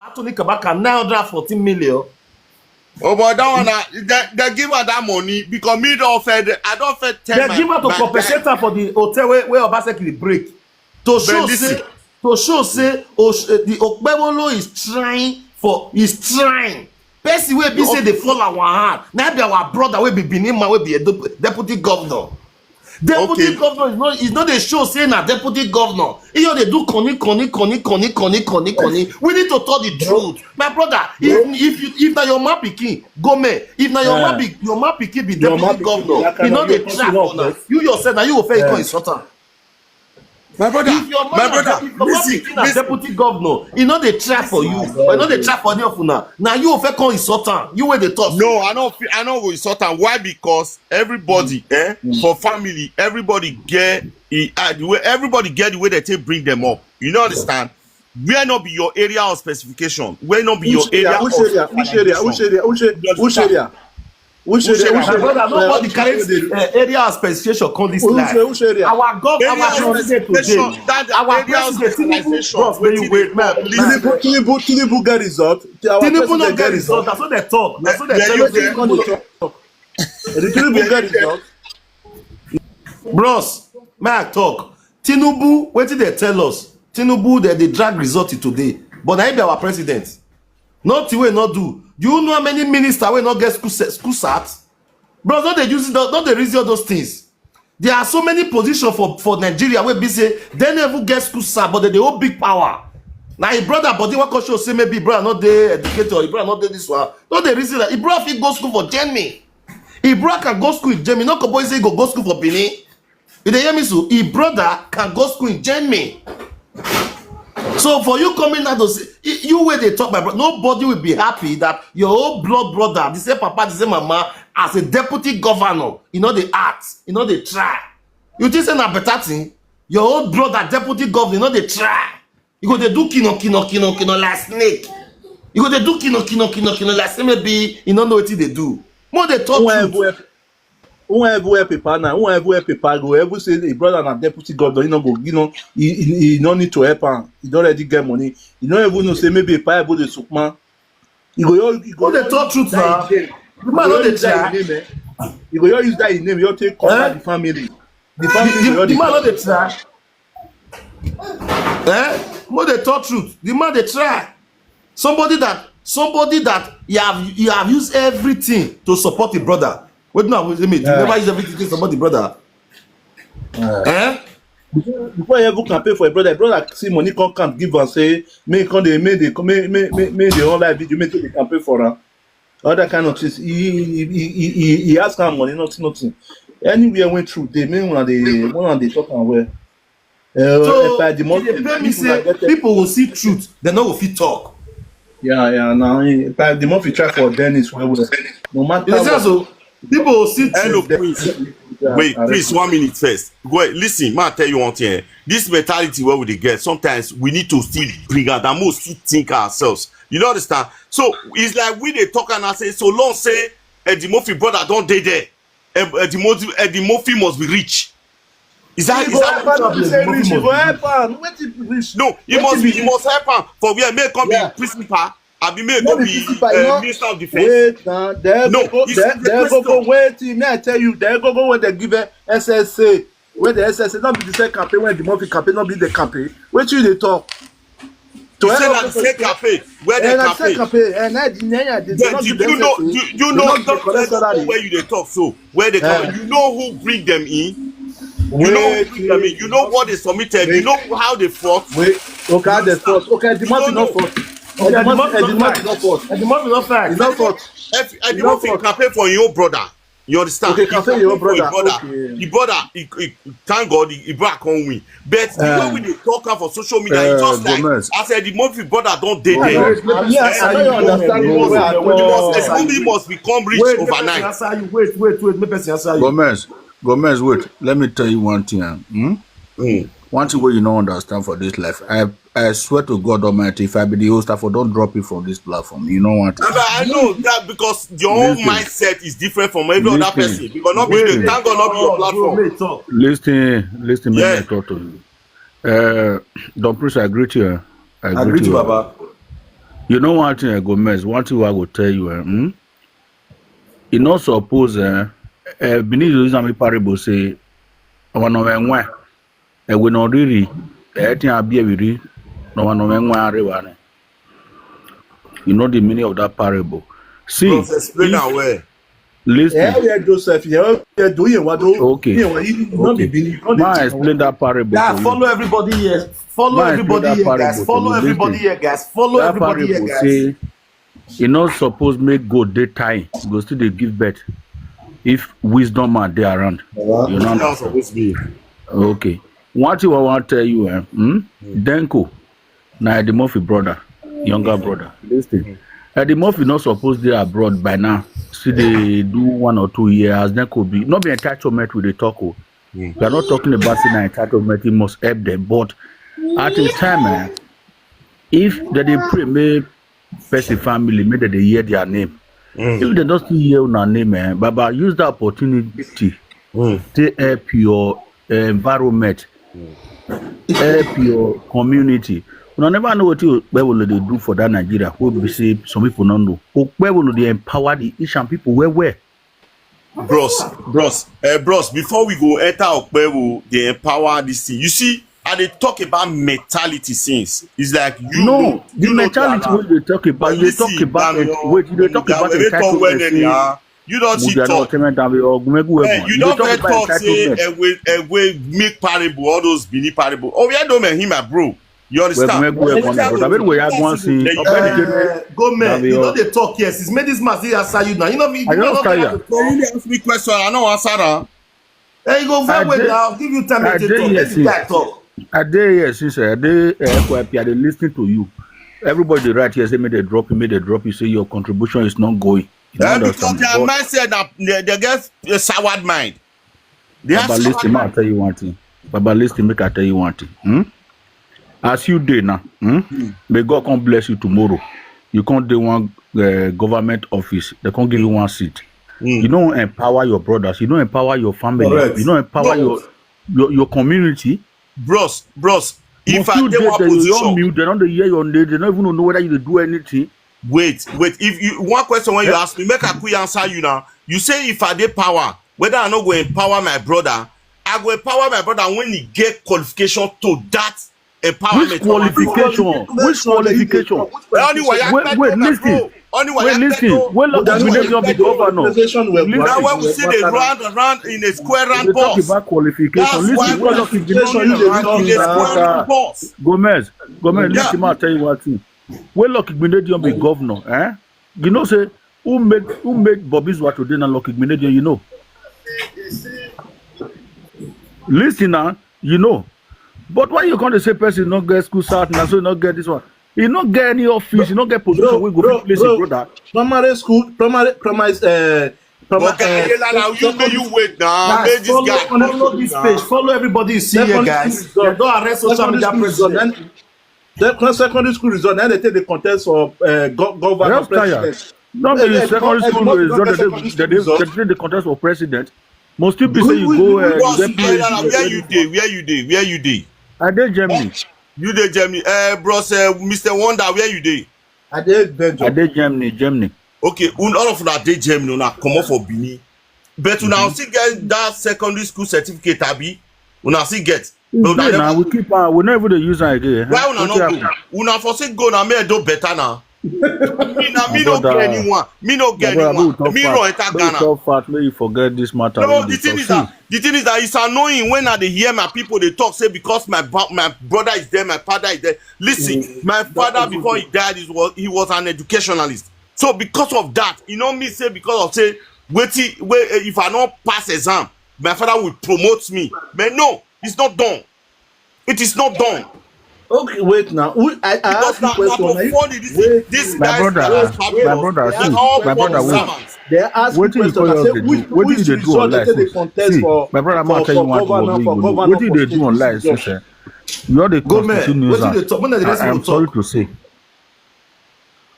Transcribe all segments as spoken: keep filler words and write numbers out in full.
Anthony Kabaka nine hundred and fourteen million. Oh, but that one, uh, they, they give her that money because me don't fed. I don't fed ten. They give her to compensate her for the hotel where, where Obaseki dey break. To show say, to show say, Osh- eh, the Okpebholo is trying for is trying. Person wey be say dey fall our hand. Na be our brother wey be Benin man wey be a deputy governor. Deputy okay. governor is not is not dey show say na deputy governor. He just dey do conny conny conny conny conny conny conny. We need to tell the truth, my brother. If if you if na your man pikin go me. If na your man be your man pikin be deputy governor, you no dey try for na. You yourself na you go first go insult am. My brother, if your man, my brother, if your man pikin na deputy governor, he no dey try for you, but he no dey try for any of una. Na you go first come insult am. You wey dey talk. No, I no, I no go insult am. Why? Because everybody, eh, for family, everybody get e uh, the way everybody get the way they take bring them up. You no understand? Where no be your area of specification? Where no be your area of specification? Which area? Which area? Which area? Which area? Which area? Which area? My brother, nobody carry uh, area of specification come this life. Which area? Our government, our president today, our president Tinubu, bros, may you wait, man. Tinubu, Tinubu, Tinubu get result. Tinubu no get result. That's what they talk. That's what they tell you. The Tinubu get result. Bros, may I talk? Tinubu, wetin they tell us? Tinubu, they dey drag result today, but na him be our president. Nothing wey no do. Do you know how many minister wey no get school set, school sat? Bros, no dey use it, no dey reason all those things. There are so many positions for for Nigeria wey be say they never get school sat, but they dey hold big power. Na him brother body wan come show say maybe him brother no dey educated or him brother no dey this one. No dey reason that him brother fit go school for Germany. Him brother can go school in Germany. No compose say he go go school for Benin. You dey hear me so? Him brother can go school in Germany. So for you coming out to say you wey dey talk, my brother, nobody will be happy that your own blood brother, the same papa, the same mama, as a deputy governor, you know they act, you know they try. You think say na better thing? Your own brother, deputy governor, you know they try. You go dey do kino kino kino kino like snake. You go dey do kino kino kino kino like say maybe you no know wetin dey do. More dey talk truth. Who ever help Papa now? Who ever help Papa go ever say the brother na deputy governor? He no go, you know, he, he, he no need to help am. He don already get money. He no even know say maybe Papa Ebo dey sukman. He go, he go dey talk truth now. The man no dey try. He go use that name. You take cover the family. The family. The man no dey try. Eh? More dey talk truth. The man dey try. Somebody that somebody that you have you have used everything to support the brother. What do you know? You never use everything to support the brother. Eh? Before you ever campaign for a brother, a brother see money come count give and say, make come dey make dey make make make make the whole life video make the campaign for am. Other kind of things. He he he he he ask am money, nothing, nothing. Anywhere went through, they make one they one they talk and well. Uh, so if I the more if I say people will see truth, they no go fit talk. Yeah, yeah. Now if I the more you try for Dennis, well, well. No matter. You know, so people will see truth. Hello, please. Wait, please, one minute first. Go ahead. Listen, man, I tell you one thing. This mentality where we dey get, sometimes we need to still bring out and more still think ourselves. You know understand? So it's like we dey talk and I say, so long say Eddie Murphy brother don't dey there. Eddie Murphy, Eddie Murphy must be rich. Is that is that what you say rich? Go help am. Wetin be rich? No, he must be, he must help am for where make come be principal. Abi make go be uh, minister of defense. Wait na, there no, go go, there, there go go wait till me I tell you, there go go when they give S S A, when the S S A not be the same campaign when the Murphy campaign not be the campaign. Wetin you dey talk? To say na the same campaign where they campaign. Then you know, you know, don't collect salary where you dey talk so. Where they come, you know who bring them in. You know who bring them in. You know what they submitted. You know how they fought. Wait, okay, how they fought. Okay, the month not fought. The month not fought. The month not fought. It's not fought. The month campaign for your brother. You understand? Okay, campaign your brother. The brother, he, he, thank God, he, he brother can't win. But the way we dey talk am for social media, he just like I said, the month brother don't dey there. Yes, I don't understand. He must become rich overnight. Wait, wait, wait, make person answer you. Gomez, Gomez, wait. Let me tell you one thing. Hmm? Mm. One thing wey you no understand for this life, I I swear to God Almighty, if I be the host, I for don't drop you from this platform. You know what? I, I know that because your own mindset is different from every other person. Because not be the thank God not be your platform. Listen, listen, yeah. Let me talk to you. Uh, Don Prince, I greet you. I greet you, Baba. You know one thing, eh, Gomez, one thing I go tell you, eh, hmm? You not suppose, eh, eh, Benin use am parable say, "Ọmọ na wẹ nwa, eh, we no riri, eh, tin abi e riri, ọmọ na wẹ nwa arewa ne." You know the meaning of that parable. See, Bros, explain if- am well. Listen. Yeah, yeah, Joseph. Yeah, yeah, do you what do? Okay. Yeah, well, you not Okay. be Benin. You not Ma the explain that parable. Yeah, To you. Ma everybody explain here, that guys. parable Follow to you. Everybody Listen. Here, guys. Follow That Everybody here, parable guys. Say, you not suppose make goat dey time. You go still dey give birth. If wisdom man dey around, you know. That's supposed to be. Okay. One thing I want to tell you, eh? Hmm? Denko, na Eddie Murphy brother, younger brother. Listen. Eddie Murphy not supposed dey abroad by now. See, they do one or two years. Denko be not be entitlement with the talk. Oh. We are not talking about saying entitlement. He must help them, but at the time, eh, if they dey pray, may person family, may they dey hear their name. If they don't still hear una name, eh, Baba, use that opportunity to help your, eh, environment, help your community. Una never know what you where will they do for that Nigeria. Who be say some people don't know. Where will they empower the Asian people? Where where? Bros, bros, uh, bros, before we go enter Okpewo, they empower this thing. You see, I dey talk about mentality since. It's like you No, know, the you know mentality Tala. wey you dey talk about, But you dey talk listen, about Dami, it. Wait, you dey talk Dami, about wey talk when entitlement. anyhow. You don't Say, see Mugi, I don't talk. comment, Dami, or Gumegu Eh, Webon. you You don't dey fit talk talk about say entitlement. eh, we, eh, we make parable, all those Benin parable. Oh, yeah, no, man, him, my bro. You Where understand? Gumegu Webon, brother. Abeg, we are going see. Yeah, you Abeg, get you Uh, Gomez, Dami, you oh. know they talk. Yes, it's made this man say I saw you now. You know me. I just tell you. When you ask me question, I no answer am. Hey, you go I find way dey- now. I'll give you time I to dey talk. here Let the since. Guy talk. I dey here since I dey, eh, F Y P. I dey listen to you. Everybody right here say make they drop you, make they drop you. Say your contribution is not going. You don't Eh, because understand. their But mindset na they, they get a soured mind. They have Baba, soured listen, make I mind. Tell you one thing. Baba, listen, make I tell you one thing. Hmm? As you dey now, hmm? May God come bless you tomorrow. You come dey one, uh, government office. They come give you one seat. Mm. You don't empower your brothers. You don't empower your family. Correct. You don't empower No. your, your your community. Bros, bros, if But I you take dey one there, you don't position, mute. They don't dey hear your name. They don't even know whether you dey do anything. wait, wait. If you one question when you Eh? Ask me, make I quick answer you now. You say if I dey power, whether I no go empower my brother, I go empower my brother when he get qualification to that empowerment. Which qualification? Which qualification? Only way I Wait, can wait, do, my listen. bro. Only way Wait, I can listen. do. Wait, Lucky Only way I Igbinedion can be do. Governor. Organization will Listen. Now when we see the round around in a square They round talk box. about qualification. That's Listen, why wait, Lucky qualification Igbinedion is dey around talk in a square about round box. Gomez, Gomez, Yeah. Listen, ma tell you one thing. When Lucky Igbinedion be governor, eh? You know say who made who made Bobby Zwa today na Lucky Igbinedion, you know. Listen now, you know. But why you come to say person no get school start now, so no get this one? He no get any office, he no get position. Bro, We go bro, fit place bro. Him brother. Primary school, primary, primary, uh, primary, Okay, uh, Ayelala, you may you wait now. Guys, Make this follow, guy follow talk this now. Page. Follow everybody you see here, Secondary guys. school result. Don't arrest social Secondary media school result. president. Then, secondary school result. Then they take the contest of uh, go- governor, Just tire. President. No Eh, be eh, secondary eh, school not result. They secondary they school they result. they take the contest for president. Most people say you We- go we- uh, we- you Boss, get P H D. Ayelala, where you dey? Where you dey? Where you dey? I dey Germany. You dey Germany? Uh, bros, uh, Mister Wonder, where you dey? I dey Belgium. I dey Germany, Germany. Okay, un- all of una dey Germany, una comot for Benin. But una still get that secondary school certificate, abi? Una still get. But una Yeah, never now we keep on. We never dey use am again. Why una Wetin no go? happen? Una for say go na me do better now. Me na me My no brother, get anyone. Me no My get brother, anyone. make we Me talk no fact. enter Make we Ghana. Talk fact. Make you forget this matter. No, Wey the dey thing talk. is that See, the thing is that it's annoying when I dey hear my people dey talk say because my ba- my brother is there, my father is there. Listen, my father before he died is was he was an educationalist. So because of that, you know me say because of say wetin wey eh, if I no pass exam, my father will promote me. But no, it's not done. It is not done. Okay, wait now. Who, I, I Because ask you na na question. for Are you- funny this wait, this wait. My guy brother, is ask- my fabulous. brother, They are see, all my brother, public wait. servants. They ask you Wetin you question. call I us say dey do? which Wetin you which dey do on result they life? take the See, contest see, for my brother, I'm for gonna tell you for one thing. governor Wey for you know. governor Wetin you for dey do on life? citizenship? Sef. You all dey Go man. constitute news. Wetin dey talk? When I dey I listen am to sorry talk. To say.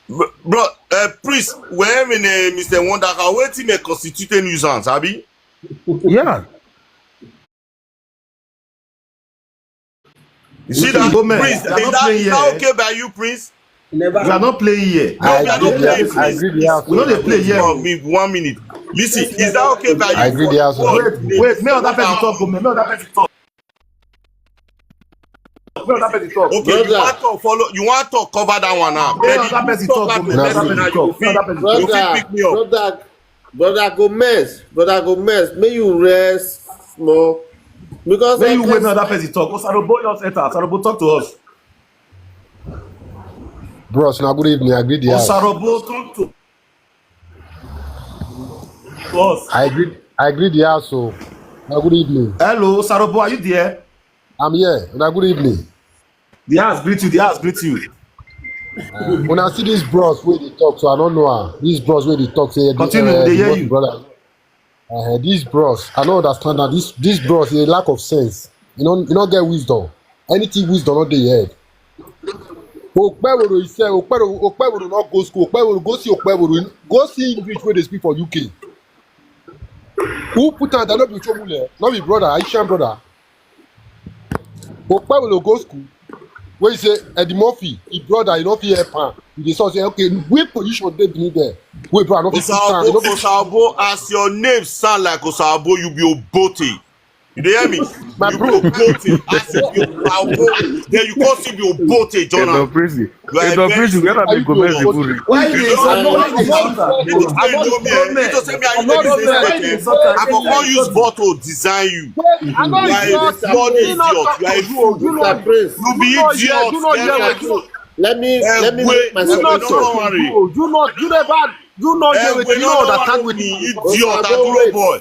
Bro, bro, uh, Prince, where in uh, Mister Wonder, how wetin may constitute a nuisance, abi? Yeah. You see that, Go man. Prince? They are Is not that, playing is here, that eh? Okay by you, Prince? You are not playing here. No, we are not playing, I agree please. With the house. We no dey play here. Oh, me, one minute. Listen, is that okay if I I agree with the house. Wait, wait, may other person talk, go, may other person talk. May other person talk. Okay, you Brother. want to follow, you want to cover that one now. May But other if person you talk talk, back go, the may other person person now, you talk. May fit, other person you talk. fit pick me up. Brother, brother Gomez, brother Gomez, may you rest small. Because May I you wait, can may other person talk. Osarobo, just enter. Osarobo, talk to us. Bros, now good evening. I agree the house. Osarobo, talk to us. I agree. I agree the house. So, now good evening. Hello, Osarobo, are you there? I'm here. Now good evening. The house greet you. The house greet you. When I see these bros where they talk, so I don't know. Ah, these bros where they talk, say Continue, uh, they hear Timothy you. Brother. Uh, these bros, I don't understand that. These these bros, they lack of sense. You know, you don't get wisdom. Anything wisdom not dey head. Okpeworo, he say Okpeworo, Okpeworo not go school. Okpeworo go see Okpeworo, go see English where they speak for U K. Who put on that? Not be Chomule, not be brother, Haitian brother. Okpeworo go school. Where he say Eddie Murphy, his brother, he not fit help am. He dey say, okay, we position dey beneath there. We brother, not fit put am. He Osaobo, no fit Osaobo, as your name sound like Osaobo, you be Obote. You dey hear me? My You bro. be Obote. As you be Osaobo, then you come still be Obote, Don Jonah. Prissy. You are a Don very Prissy, we gotta be Gomez People. Why you dey insult? Why you dey insult am? This thing no be, eh, you just say me, I know this thing. I for come use bottle design you. Why you dey You insult are am? a bloody idiot. You are a fool. Mister Prince, You be idiot. let me let me make my Egwe, submission. don't worry. You know, you never, you know, you Egwe, you know don't understand worry with me, idiot, Aguro boy.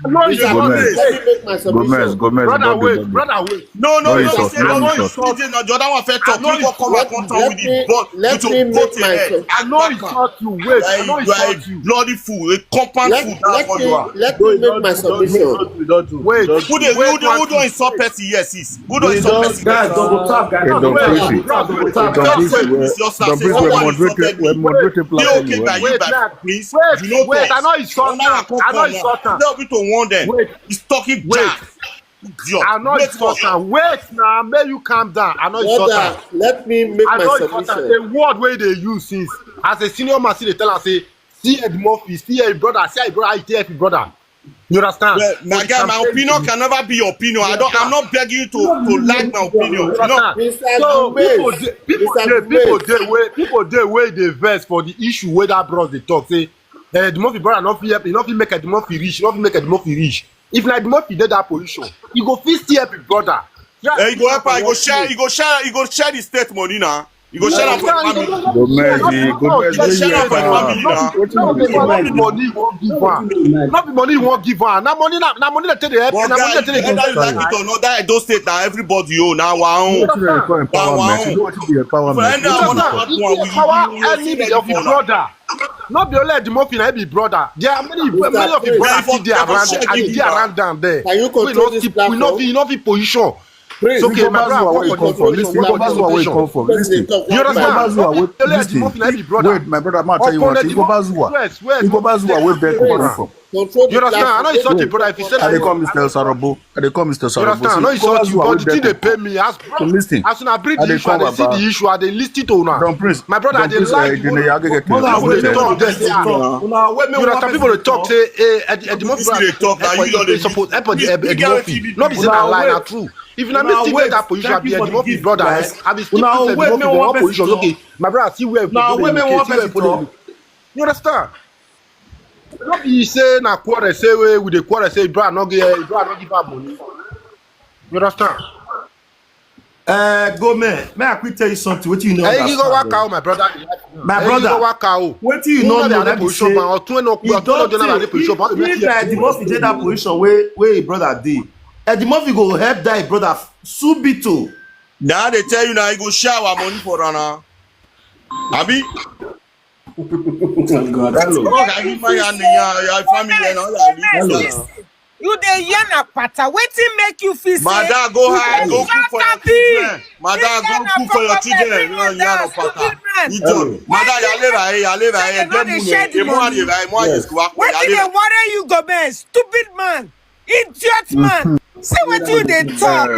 No, you Mister don't Prince, say. let me make my Gomez, submission. Gomez, Brother, don't do wait, that. brother, wait. No, no, No no, insult, say no no, insult. no, the other one first talk. You go come and come down with the ball, Let with me your make boat in my head. sub- I know insult you. Wait, I know You are a insult you. Bloody fool, a compound Let, fool. That's let what me you are. let me make my submission. Wait, Who dey, who wait, dey, who one don insult person? Yes, is. Who don insult person? Guys, double tap, guys. Hey, Don Double tap, Prissy. double Hey, tap. Don Just Prissy, say we're, this, just say Don Prissy, someone we're moderating, insulted we're me. moderating Dey platform. okay, We're, by you, Wait, by now, please. wait, You know wait, I talk. know insult Ọmọ am. yà kọ́ I know kọ́ insult náà. am. Tell me to warn them. Wait, He's talking wait. Jack. Idiot. I know Wait insult for am. Wait now, make you calm down. I know insult Brother, am. let me make I my know insult am. Submission. The word wey dey use since as a senior man still dey tell am say see Eddie Murphy, see your brother, see your brother, I tell your brother. You understand? Well, my But guy, you my can opinion say can never be your opinion. I don't. I'm not begging you to to like my opinion. You You know, understand? Mister So people Gomez, dey people Mister dey people Gomez. dey wey people dey wey dey vex for the issue wey that bros dey talk say eh, the Murphy brother no fit help, he no fit make Eddie Murphy rich, he no fit make Eddie Murphy rich. If na Eddie Murphy dey that position, he go fit still help his brother. eh, you go help her. You go share. You go share. You go share the state money now. You go share am for the family. Gomez, eh, Gomez, You go where share you am for the are? family now. No be money wey wan give am. Na money na na money na take dey help. But Na money guy, take dey give whether you like am. It or not, that Edo State now, everybody own. Now our own. Wetin dey call Now our empowerment? You own. know wetin be empowerment? For any Wetin other be one, call- we Power we- we- any of his brother. No be only Eddie Murphy na be brother. There are many Mister many of his Prince, brothers still dey Prince, around Prince, and they dey around down there. Can you We control no this skip, we no platform? fit, we no fit position. Prince, It's okay, You go my Bazu brother, where come you for come from. the Listen, you go position. Bazu where you come from. Listen, President of You one you go understand? man. Bazu where. Only Eddie Listen, Murphy na be brother. wait, my brother, I'm tell you Upon what. Eddie You go Murphy, Bazu where. wait, wait. You go Bazu where. Where Beck come from? Control the You understand? I know platform. it's not a brother. If you say I dey that, come, Mister Sarobo. I dey come, Mister you Sarobo. understand? I know it's not you, but the thing dey pay me. As Listen, as una bring I the dey issue, I come dey see about the issue. I dey listen to una. Don Prince. Don dey Prince, like eh, the Gene way Yagege people Kere. dey talk. They say, ah, you understand? People dey talk say, eh, Eddie Eddie Murphy This dey talk, now you don dey suppose help This Eddie big guy Murphy. wey No be say na lie, na true. If na me still get that position, I be Eddie Murphy brother. Eh, I be still put Eddie Murphy for one position. Okay, my brother, see where people dey look, see where people dey look. You understand? No be say na quarrel, say we we dey quarrel, say brother no give, eh, brother no give am money. You understand? Uh, go man, may I quick tell you something? What you know? Hey, you go Understand, work bro? Out, my brother. My Hey, you go brother, work out. What you know? Know that be say, Position, but twenty no you twenty don't no take, dey position, but if, if na Eddie Murphy dey that position where where him brother dey, Eddie Murphy go help that him brother subito. Now they tell you now he go share our money for Rana. Abi? God. Hello. Oh, I give my hand in your, your family and all that. Hello. You dey hear na pata. Wetin make you feel say Madam, go high, go cook for your children. Madam, go cook for your children. You know, you know, pata. Stupid man. Idiot. Madam, you are late, eh, you are late, eh. Say they no dey share the Emu are money. late, eh, emu are late, eh. Wetin dey worry you, Gomez? Stupid man. Idiot man. See wetin you dey talk.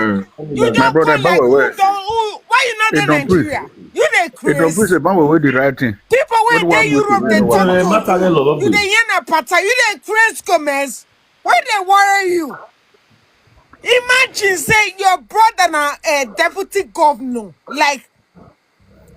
You My don brother, come like Bawe, who where? don who? Why you no Hey, dey Don Prince. Nigeria? You dey craze. People wey dey Europe dey talk to you. You dey hear na pata. You dey craze, Gomez. Wey dey worry you? Imagine say your brother na a deputy governor. Like,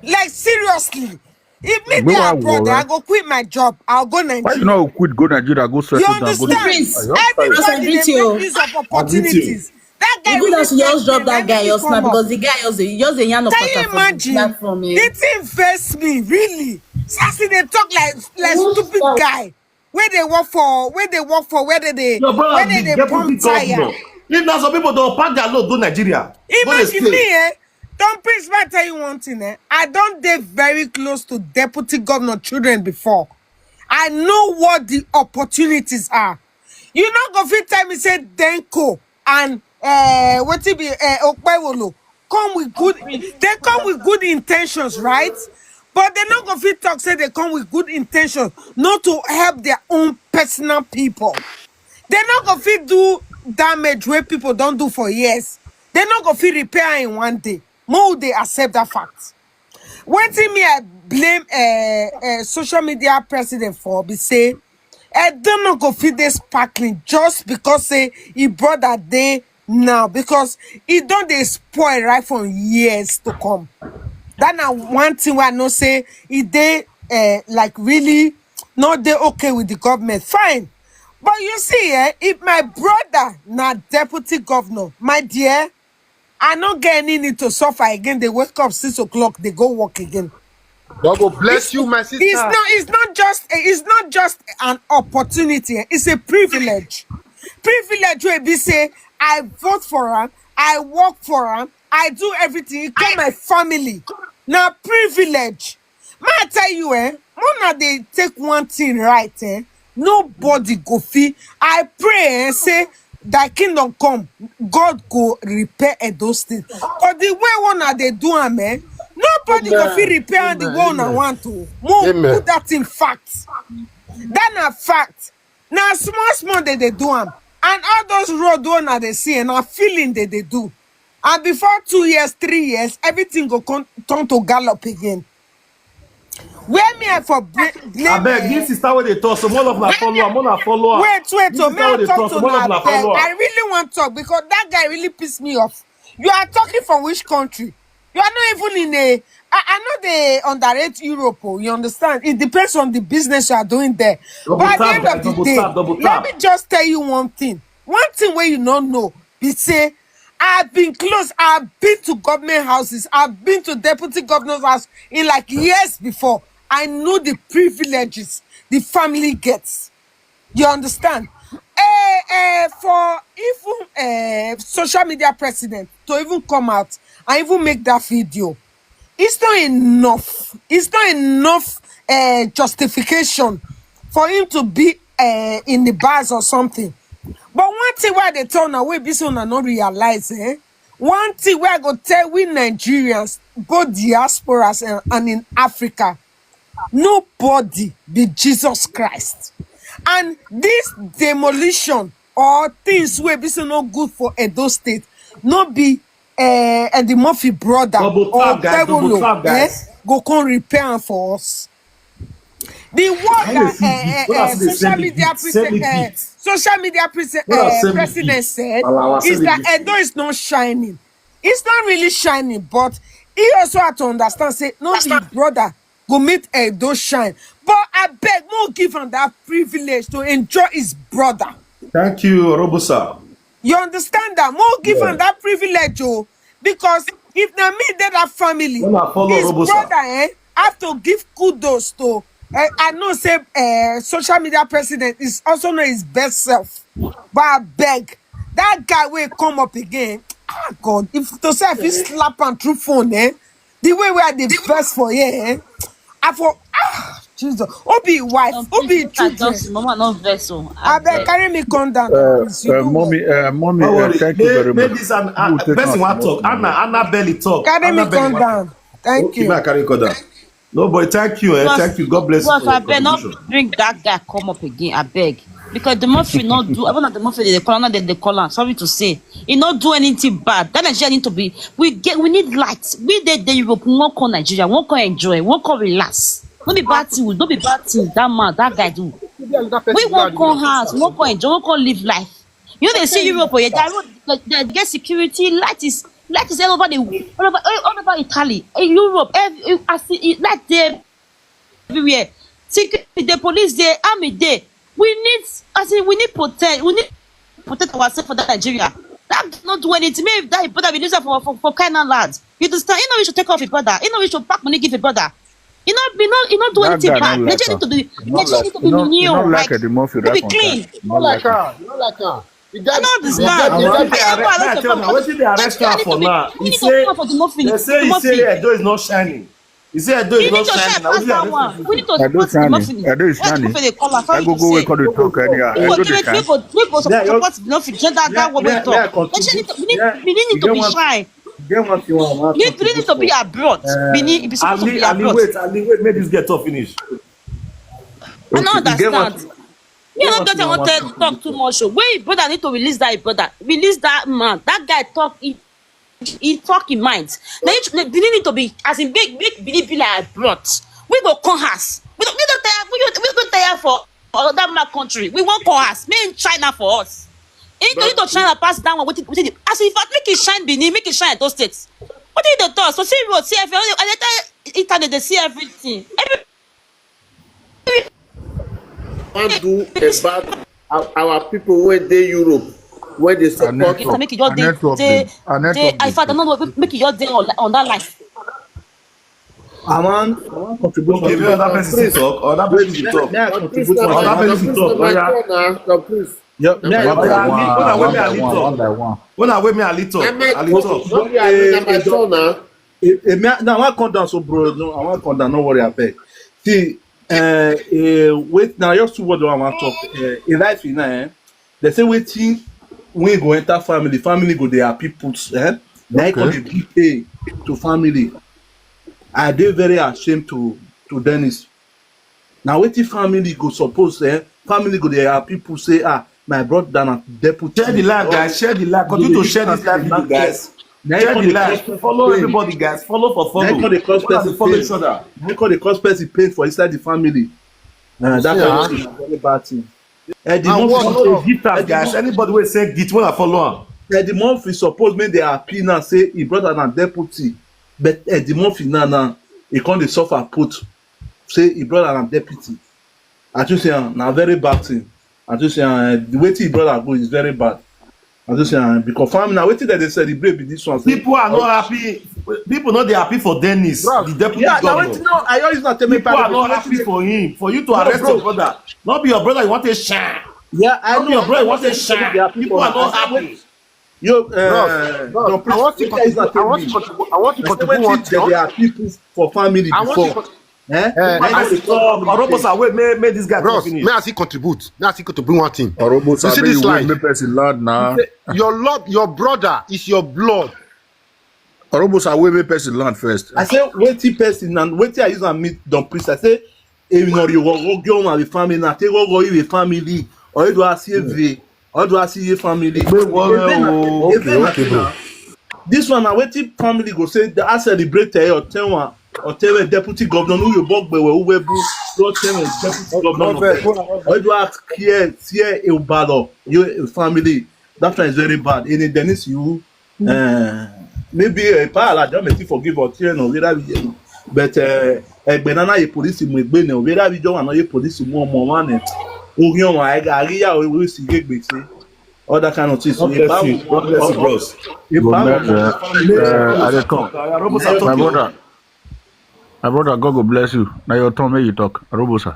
like seriously. If me be your brother, I go quit my job. I'll go Nigeria. Why you not quit, go Nigeria, go settle down, go do. Everybody dey make use of opportunities. That guy, you just drop that guy, your snap, because the guy just a, just a yarn of. Can you imagine? The thing vex me, really. Sassy, they talk like, like stupid guy. Where they work for, where they work for, where they, where they pump tire. If na some people don't pack their load go Nigeria. Imagine me, eh? Don't please, I tell you one thing, eh? I don't dey very close to deputy governor children before. I know what the opportunities are. You no go fit tell me say Denko and, uh, what it be, uh, Okpewolo come with good, they come with good intentions, right? But they no go fit talk say they come with good intentions, not to help their own personal people. They no go fit do damage where people don't do for years. They no go fit repair in one day. Mo dey accept that fact. Wetin me I blame, uh, uh, social media president for be say, I don't know, go fit dey sparkling just because say he brother dey now, because he don't dey spoil right from years to come. That na one thing where I know say he dey, uh, like, really not dey okay with the government. Fine. But you see, eh, if my brother na deputy governor, my dear, I no get any need to suffer again. They wake up six o'clock, they go work again. God will bless you, my sister. It's not, it's not just, it's not just an opportunity. It's a privilege. Privilege wey be say I vote for am, I work for am, I do everything. He come my family. Now privilege. Ma tell you, eh, Mona, they take one thing right, eh. Nobody go fit. I pray, eh, say thy kingdom come, God go repair Edo State. But the way una dey do am, eh, nobody go fit repair the way una want to. Mo put that in fact. That na fact. Na small small they dey do am. And all those road wey una dey see, eh, na filling they dey do. And before two years, three years, everything go come turn to gallop again. Where me I for bl-, blame? Abeg, this sister wey dey talk, some of una follow am, una follow am. Wait, wait, oh, may I talk to una? I really want talk because that guy really pissed me off. You are talking from which country? You are not even in a, I, I know they underrate Europe, oh, you understand? It depends on the business you are doing there. But at the end of the day, let me just tell you one thing. One thing where you don't know, be say, I've been close. I've been to government houses. I've been to deputy governor's house in, like, years before. I know the privileges the family gets. You understand? Eh, eh, for even, eh, social media president to even come out and even make that video, it's not enough. It's not enough, eh, justification for him to be, eh, in the bars or something. But one thing why they tell now, we be so una no realize, eh? One thing where I go tell we Nigerians, both diasporas and, and in Africa, nobody be Jesus Christ. And this demolition or things wey be say no good for Edo State, no be, eh, Eddie Murphy brother or Pebolo, eh, go come repair am for us. The word that, eh, eh, eh, social media prese-, eh, social media prese-, eh, president said is that Edo is not shining. It's not really shining, but he also had to understand say no be brother go meet Edo shine. But I beg, more give him that privilege to enjoy his brother. Thank you, Robusa. You understand that? More give him that privilege, oh, because if na me dey that family, his brother, eh, have to give kudos to. Eh, I know say, eh, social media president is also not his best self, but I beg that guy will come up again. Ah, God, if to say if he slap am through phone, eh, the way where the verse for here, eh, I for, ah, Jesus, Obi wife, Obi children. Mama, no vex o. I beg, carry me come down, please. You do well. Mommy, uh, mommy, uh, thank you very much. Maybe this an person want talk. Anna, Anna Belly talk. Carry me come down. Thank you. Carry come down. No, boy, thank you, eh? Thank you. God bless you for your contribution. Bring that guy come up again, I beg. Because the mafia not do, even the mafia they call am, they, they call am. Sorry to say, he not do anything bad. That Nigeria need to be. We get, we need light. We dey dey Europe, we wan come Nigeria, we wan come enjoy, we wan come relax. No be bad thing, no be bad thing. That man, that guy do. We wan come house, we wan come enjoy, we wan come live life. You know they see Europe, oh, yeah, they, they get security. Light is light is all over the all over all over Italy, eh, Europe. Every, I see it, light there everywhere. Security, the police there, army there. We need, I say, we need protect. We need protect ourselves for that Nigeria. That does not do anything. Maybe that brother we lose for for for Canaan land. You understand? You know we should take off a brother. You know we should pack money give a brother. You know, you know, you know do anything bad. Nigeria need to be, Nigeria need to be new. Like, like to be clean. You don't like her. You don't like her. I don't understand. Wetin dey arrest am for now? He say, they say he say Edo is not shining. He say Edo is not shining. We need to pass that one. We need to pass the muffin. Edo is shining. Edo go go wake up dey talk anyhow. Edo dey shine. We go support the muffin. Gender that one wey talk. We need to be shine. Get one thing I want to Benin need to be abroad. Benin be supposed to be abroad. Wait, Ali, wait, make this girl talk finish. I don't understand. Me, I don't get, I want to talk too much. Oh. Where his brother need to release that his brother. Release that man. That guy talk. He, he talk in mind. Now you Benin need to be as in big, big Benin be like abroad. We go come house. We don't, we don't tire. We, we go tire for other man country. We won't come house. Me in China for us. He go to China pass down. What it, what it, as if make it shine Benin, make it shine those states. What did the talk? So see road, see everything. I tell internet they see everything. Every Wan do about our, our people wey dey Europe wey dey support. If I make it your day, day, day, in fact, I don't know, make it your day on, on that life. I wan, I wan contribute. Okay, make other person talk. Other person dey talk. May I contribute? Other person dey talk. Oya. Yeah, me, I, one by one, one by one. When I wait me, I lit up. I lit up. Now I come down, so bro. No, I wan come down. No worry, I beg. See, uh, uh, wait now. Just two words I wan talk. Uh, in life, you know, eh, they say waiting when go enter family. Family go dey happy put. Eh? Now I come dey give pay to family. I dey very ashamed to to Dennis. Na wetin family go suppose, eh? Family go dey happy people say, ah, my brother na deputy. Share the life, guys. Share the life. Continue to share this life with you guys. Share the life. Follow everybody, guys. Follow for follow. Make all the cause person pain. Follow each other. Make all the cause person pain for inside the family. Uh, that kind of thing is very bad thing. Eddie Murphy, gift us, guys. Anybody wey send gift, wanna follow am. Eddie Murphy suppose make dey happy now say him brother na deputy, but Eddie Murphy now now he come dey suffer put. Say him brother na deputy. I think say, ah, na very bad thing. I think say, ah, the way him brother go is very bad. I think say, ah, because family now wetin dem dey celebrate be this one. Say, people are not happy. People no dey happy for Dennis, the deputy governor. Yeah, na wetin, no, I always not tell me. People are not happy for him. For you to arrest your brother, not be your brother you want to shine. Yeah, I know. Not be your brother you want to shine. People are not happy. Yo, uh, Bros, Don Priest, I want to contribute. I want to contribute. I want to contribute one thing. There are people for family before. Eh? Orobosa, wait, may, may this guy finish. May I still contribute? May I still contribute one thing? Orobosa, you see this life. Make person land now. Your lord, your brother is your blood. Orobosa, wait, make person land first. I say, wait till person and wait till I use and meet Don Priest. I say, if you know you go go with family, na take go go with family. Or you do a C V. Or do I see your family? Okay, okay, bro. This one, na wetin family go say. I celebrate eh, or tell one, or tell a deputy governor who you bought by who we bro. Don't tell a deputy governor. Or do I care, see a balo, you a family. That one is very bad. And then it's you. Uh, maybe a pal I don't make you forgive or tear no, whether we, but uh, egbe nana ye police mu egbe ne, whether we don't know ye police mu ọmọ wa ne. Ogun ọmọ, I got here, we see ye gbese. All that kind of things. God bless you. God bless you, bros. If I, uh, I dey come. My brother, my brother, God go bless you. Now your turn, make you talk. Arobosa.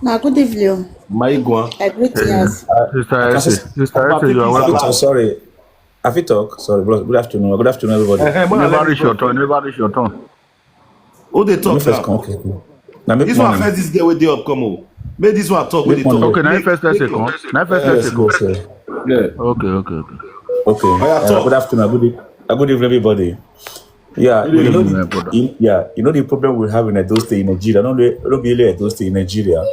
Now, good evening. My iguan. I greet you. Sister Ese, Sister Ese, you are welcome. Sorry. I fit talk. Sorry, bros. Good afternoon. Good afternoon, everybody. Never reach your turn. Never reach your turn. Who dey talk now? Okay, cool. Now make this one first. This girl wey dey up come o. Make this one talk. Wey dey talk. Okay, now first person come. Now first person come. Yeah. Okay, okay, okay. Okay. Uh, good afternoon. Good, e- uh, good evening, everybody. Yeah, you know the, yeah, you know the problem we have in Edo State in Nigeria. Not only, not be only Edo State in Nigeria.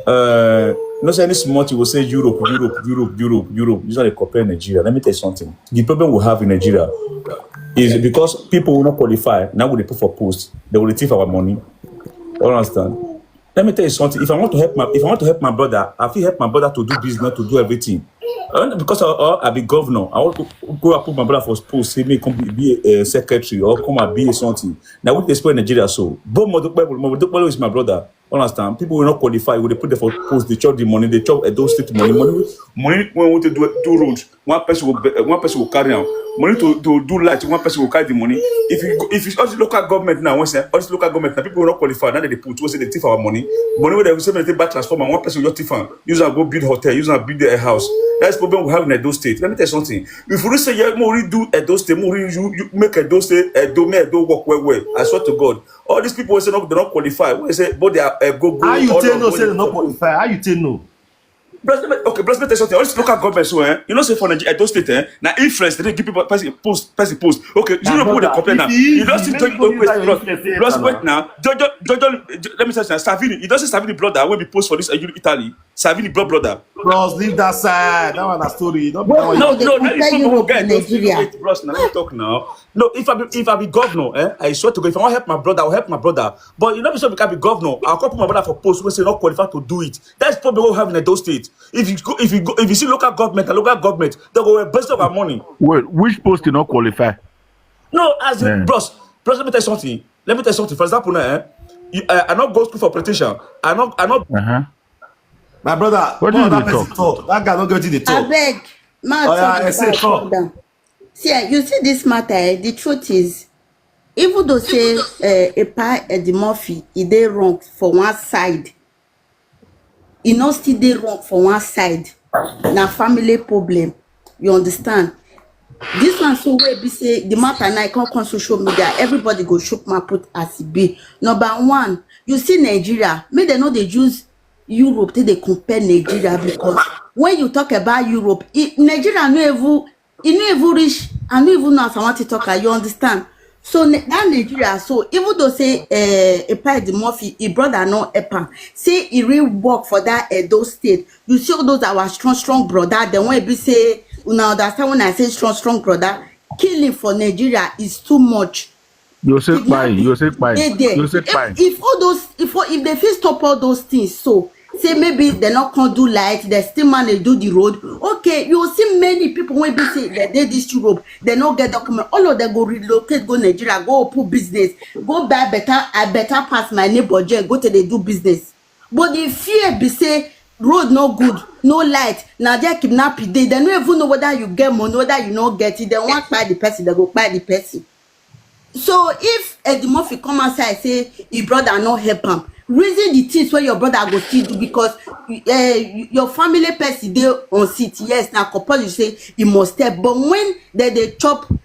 Uh, no say any small thing will say Europe, Europe, Europe, Europe, Europe. You know they compare Nigeria. Let me tell you something. The problem we have in Nigeria is because people will not qualify. Now we dey put for post. They will thief our money. You understand? Let me tell you something. If I want to help my if I want to help my brother, I feel help my brother to do business, to do everything. And because I, I, I be governor, I want to go and put my brother for post. Say me come be, be a secretary or come and be something. Now we dey spoil Nigeria so. But Modukpelo, Modukpelo is my brother. Understand? People will not qualify. Will they put them for post? They chop the money. They chop Edo State money. Money, money when we want to do do road, one person will be- one person will carry am. Money to, to do light, one person will carry the money. If you go- if it's all the local government now, once all this local government now, people will not qualify. Now they put, we say they thief our money. Money where they say they take buy transformer, one person will just thief am. Use am go build hotel, use am build a house. That's the problem we have in Edo State. Let me tell you something. If you say yeah, more do Edo State, more you, you make Edo State, Edo make Edo work well well. I swear to God, all these people wey say no, they don't qualify. Wey say but they are uh, go go. How you all take of know go say dey they no put for post. Qualify? How you take know? Plus, let me- okay, plus let me tell you something. All this local government so, eh, you know say for Nigeria, Edo State, eh, now influence they dey give people person post, person post. Okay, you My know people they brother, complain now. if You you don't see make Jojo people use wait, that plus, influence later plus wait now. Now. Jojo, Jojo, let me tell you, Savini. You don't see Savini brother when we post for this uh, Italy. Savini blood brother. Bros, leave that side. That one a story. Don't be Wait, that one. No, no, they no, no. If compare people Europe get to those people Nigeria. Wait, bros, now let me talk now. No, if I be if I be governor, eh, I swear to God, if I want help my brother, I will help my brother. But you know, so I be governor, I'll come put my brother for post. We say not qualify to do it. That's the problem we have in Edo State. If you go, if you go, if you see local government and local government, they go waste of our money. Wait, which post did not qualify? No, as in, Yeah. bros, bros, let me tell you something. Let me tell you something. For example, now, eh, you, uh, I not go school for politician. I not, I not. Uh-huh. My brother, What one did other they person talk? Talk. That guy don't get in the talk. Abeg, ma Oh, yeah, talk I with say my talk. Down. See, eh, you see this matter. Eh, the truth is, even though say uh, Epa Eddie Murphy, he dey wrong for one side, he no still dey wrong for one side. Na family problem. You understand? This one so wey be say the matter now e come come social media, everybody go shook mouth put as e be. Number one, you see Nigeria, make dem no dey use Europe take dey compare Nigeria, because when you talk about Europe, e, Nigeria no even e no even reach. I no even know as I want to talk am. You understand? So Ne- that Nigeria, so even though say uh, Epa Eddie Murphy, his brother no help am, say he really work for that Edo State. You see all those our strong strong brother. Then when we say, una understand when I say strong strong brother, killing for Nigeria is too much. You say pie, Kidnapping you say pie, dey there. you say If, pie. if all those, if all- if they fit stop all those things, so say maybe they not can do light, they still manage do the road. Okay, you will see many people when be say they dey this Europe, they no get document. All of them go relocate, go Nigeria, go open business, go buy better, I better pass my neighbor Jane, go to they do business. But the fear be say road no good, no light. Now they kidnap you. They, they don't even know whether you get money, whether you no get it. They want buy the person, they go buy the person. So if Eddie Murphy come outside say his brother no help am, reason the things where your brother go still do, because uh, your family person dey on seat. Yes, now compulsory say he must help. But when they dey chop, uh,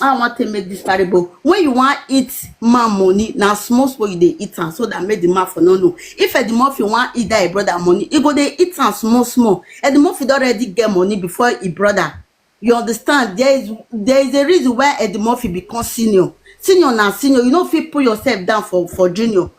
I want to make this parable. When you want eat man money, now small small you dey eat am so that make the man for no know. If Eddie Murphy want eat that his brother money, he go dey eat am small small. Eddie Murphy don already get money before his brother. You understand? There is there is a reason why Eddie Murphy become senior. Senior na senior. You no fit put yourself down for for junior.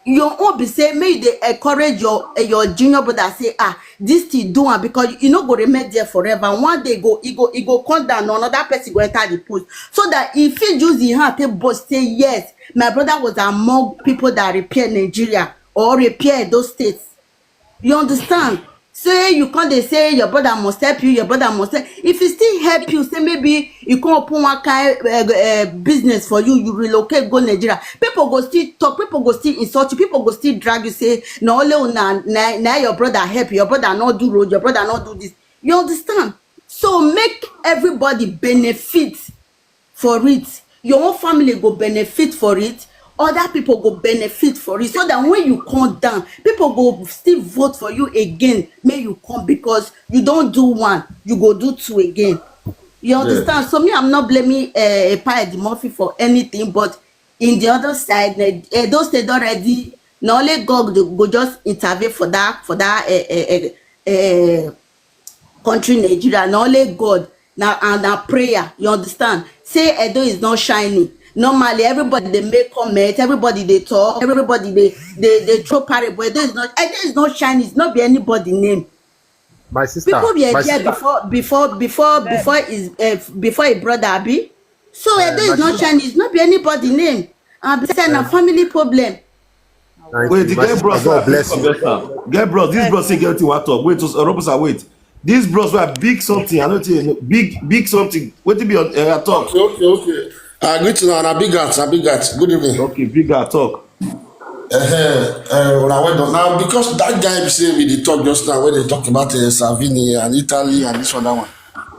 Your own be say make you dey encourage your eh, your junior brother, say ah, this thing do am, because you no go remain there forever. One day go e go e go come down, another person go enter the post, so that he fit use him hand take boast say yes, my brother was among people that repair Nigeria or repair those states. You understand? Say you come dey say your brother must help you, your brother must help. If he still help you, say maybe he come open one kind uh, uh, business for you, you relocate go Nigeria. People go still talk, people go still insult you, people go still drag you, say na only una na, na your brother help, your brother no do road, your brother no do this. You understand? So make everybody benefit for it. Your own family go benefit for it. Other people go benefit for it, so that when you come down, people go still vote for you again. May you come, because you don't do one, you go do two again. You understand? So me, I'm not blaming uh, Epa Eddie Murphy for anything, but in the other side, eh, eh, those states already, na only God go go just intervene for that for that uh, uh, uh, uh, country Nigeria. Na only God, na and na prayer. You understand? Say Edo is not shining. Normally, everybody dey make comment, everybody dey talk, everybody dey dey dey throw parable. Edo is not Edo is not Chinese, no be anybody name. My sister, People were my there sister. Before before before before his uh, before his brother Abi. So Eh, Edo my is not sister. Chinese, no be anybody name. And be say na family problem. Thank Wait, you, the my girl sister. bros God are bless you. Girl bros, this bros say get wetin wan talk. Wait, so Roberts, wait. This bros were big something. I don't think big big something. Wetin be your uh, talk? Okay, okay, okay. I greet you now, and I big hat, I big hat. Good evening. Okay, big guy talk. Uh, uh, well, I went on. Now, because that guy be say we dey talk just now, when they talk about uh, Salvini and Italy and this other one.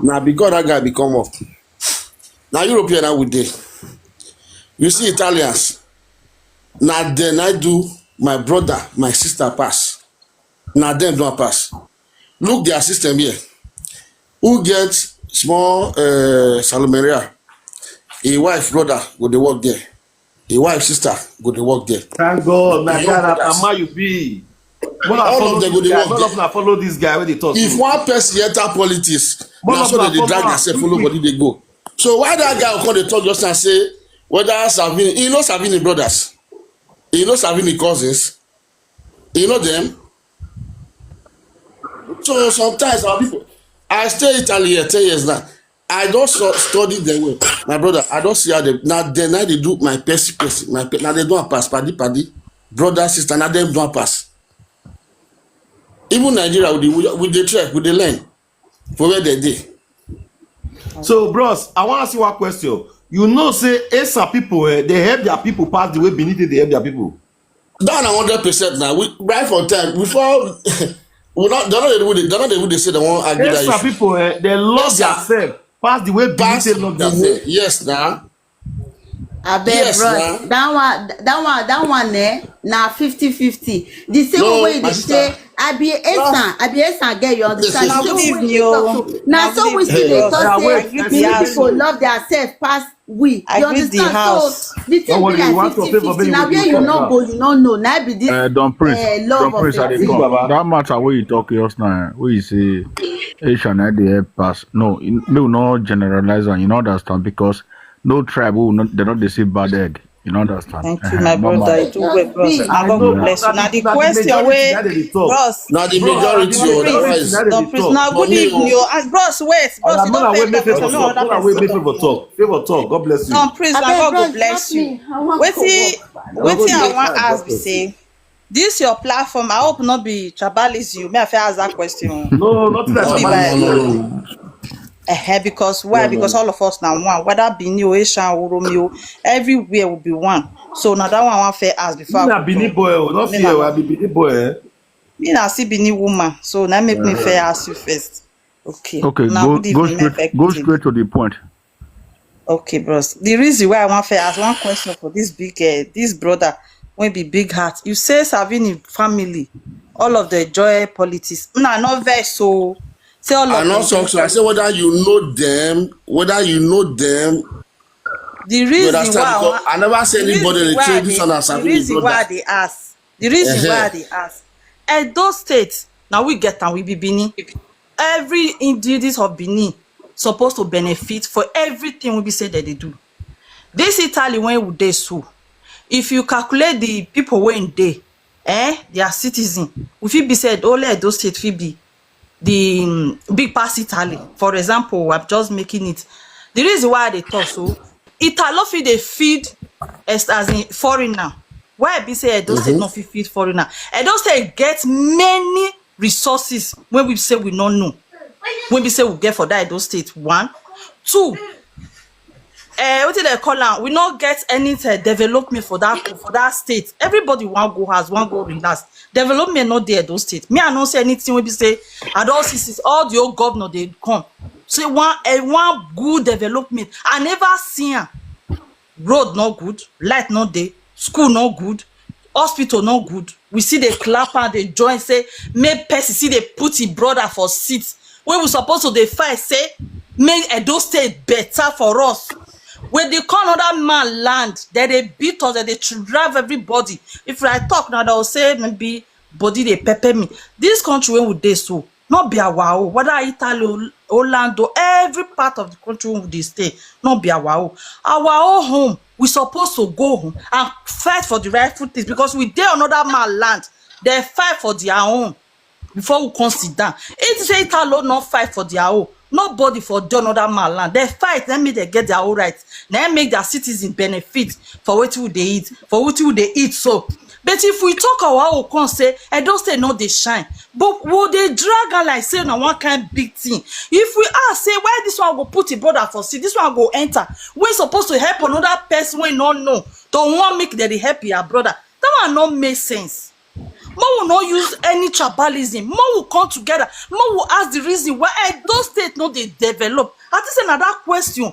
Now, because that guy become up. Now, European, I would dey. You see, Italians. Now, then I do my brother, my sister pass. Now, them don't pass. Look their system here. Who get small uh, Salomeria? A wife, brother, go dey work there. A wife, sister, go dey work there. Thank God, my Young God, na brothers. Mama you be. When I All follow of them go this dey guy, work all of there. I follow this guy when they talk. If So, one person enter politics, One na of so them they dey come drag out, themselves, quick, follow quick. Body dey go. So why that guy come dey talk just now say whether Salvini, he know Salvini brothers, he know Salvini cousins, he know them. So sometimes our people, I stay Italy here ten years now. I don't so, study them well, my brother. I don't see how they now. Then now they do my person person, my pe- now they don't pass paddy paddy, brother sister. Now them don't pass. Even Nigeria with the with the trek with the learn for where they dey. So, bros, I want to ask you one question. You know, say Esa people, eh, they help their people pass the way Benin take dey help their people. That na hundred percent now. We right from time before we not they not dey do they not dey do they say they won't argue that Esa issue. People, eh, they love Esa themselves pass the way Benin Pass take love the themselves. Yes now. Abeg, Yes bros, now. That one, that one, that one, eh, na fifty fifty. The same No, way you my dey sister. Say, I be Esan, I be Esan get you understand. The Now same good way evening, you dey talk oh. so. Now Now good so we evening, still dey bros. talk I say greet the Benin house. People love themselves pass we. I You greet the understand? So house. the thing Don't be worry, you like want to fifty favor fifty. me, Now you where dey you talk no now. go, you no know. Now be this Uh, Don Prince, uh, Don love of Prince, I dey yourself. Big come. Baba. That matter where you talk just now, where you say Asian, I dey help pass. No, in- make we no generalize and you no understand because no tribe will not, they not dey see bad egg. You no understand. Thank you, Uh-huh. my Normal. brother. I do well, bros. Big. Now I God know, go bless you. that Now is the that the question majority wey, that they dey talk. bros, Now the Bros, I majority know or that plenty is that they Don dey Prince, talk. now for good me. evening, Oh. oh. And bros, wait, bros, Oya, you Mona don't wey pay make attention. favor No talk. other Mona wey person make talk. Favor talk. Favor talk. God bless you. Don Prince, now Abeg, God go bros, bless drop me. You. I want Wetin to work. God wetin I bless wan you. God ask be bless you. Say this your platform. I hope not be tribalism. May I fit ask that question? No, nothing like No be No, by no, tribalism. no, no. Eh, because why? No, no, Because no. All of us now one, whether Benin o, Asian o, Oromi o, everywhere will be one. So now that one I wan fair ask before I Na go Benin talk. Boy, oh, not Me fear, na I be Benin Boy. Eh? Me na see Benin woman, so now make me fair ask you first. Okay. Okay, Now go good go evening, my straight go effective. Straight to the point. Okay, bros. The reason why I wan fair ask one question for this big uh, this brother wey be big heart. You say Salvini family, all of the joy politics. No, I no vex so. Say all I of not them. Talk so. I say whether you know them, whether you know them. The You reason understand? Why I Because wan I never say the anybody reason dey why I say this dey one as the Salvini reason why I brother. Dey ask the reason why I Uh-huh. Dey ask Edo State. Now we get am, we be Benin. Every indigenous of Benin supposed to benefit for everything we be say that they do. This Italy when we dey so, if you calculate the people wey dey, eh, their citizen, we fit be said only Edo State fit be the um, big pass Italy. For example, I'm just making it. The reason why I dey talk so, Italo fit dey feed as as in foreigner. Why I be say Edo State no fit feed foreigner? Edo State get many resources wey we say we no know, wey be say we get for that Edo State. One, two, uh, wetin dem call am? We no get any uh, development for that for that state. Everybody wan go house, wan go relax. Development no dey Edo State. Me, I no see anything wey be say I don see since all the old governor dey come. Say one uh, one good development. I never see am. Road no good, light no dey, school no good, hospital no good. We see dey clap and dey join say make person see dey put him brother for seat. When we supposed to dey fight say make Edo State better for us. When they come another man land, then they beat us, then they drive everybody. If I talk now, they'll say maybe body they pepper me. This country when we dey so, not be our own. Whether Italy Orlando, every part of the country we dey stay, no be our own. Our own home, we suppose to go home and fight for the rightful things, because we dey another man land. They fight for their own before we come sit down. If say Italo no fight for their own, nobody for dey another man land. They fight, then make they get their own rights. Then make their citizens benefit for wetin we dey eat, for wetin we dey eat. So, but if we talk our own, come say Edo State no dey shine, but we dey drag am like say na one kind big thing. If we ask say why this one go put him brother for sea, this one go enter, wey suppose to help another person wey no know, to wan make dem dey help your brother, that one no make sense. Make we no use any tribalism. Make we come together. Make we ask the reason why Edo State no dey develop. I think say na that question.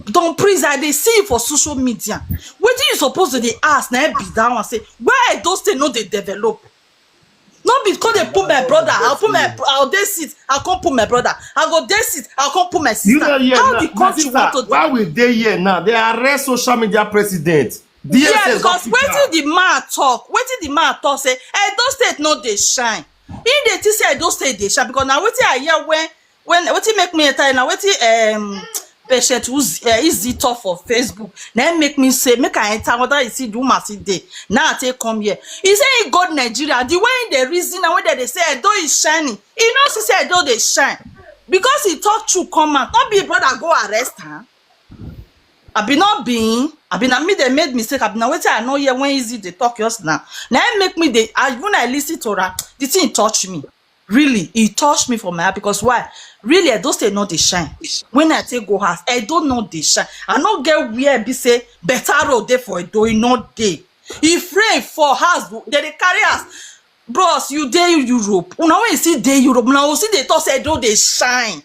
Don Prince, I dey see you for social media. Wetin you suppose to dey ask na be that one, say why Edo State no dey develop? No be come dey put my brother, I put my, I go dey seat, I come put my brother, I go dey seat, I come put my sister. How the country want to? Why we dey here now? They arrest social media president. Yeah, because wetin the man talk, wetin the man talk say Edo State no dey shine. He dey think say Edo State dey shine, because na wetin I hear when, when wetin make me enter na wetin, um, Patient Uz-, uh, Izzy talk for Facebook. Na him make me say make I enter, whether you see the woman see dey. Now I take come here. He say he go Nigeria. The way he dey reason and wey dem dey say Edo is shining, he no see say Edo dey shine, because he talk true come out. No be brother go arrest am. I be not being, I be na me they made mistake. I be na wetin I know here when Easy they talk just now. Now I make me they, I, when I listen to her, the thing touch me. Really, it touched me for my heart, because why? Really, I don't say no they shine. When I take go house, I don't know they shine. I not get where be say better road there for a doing not day. If rain for house, they, they carry us. Bros, you dey Europe. Una when you see dey Europe, una will see they talk say do they shine.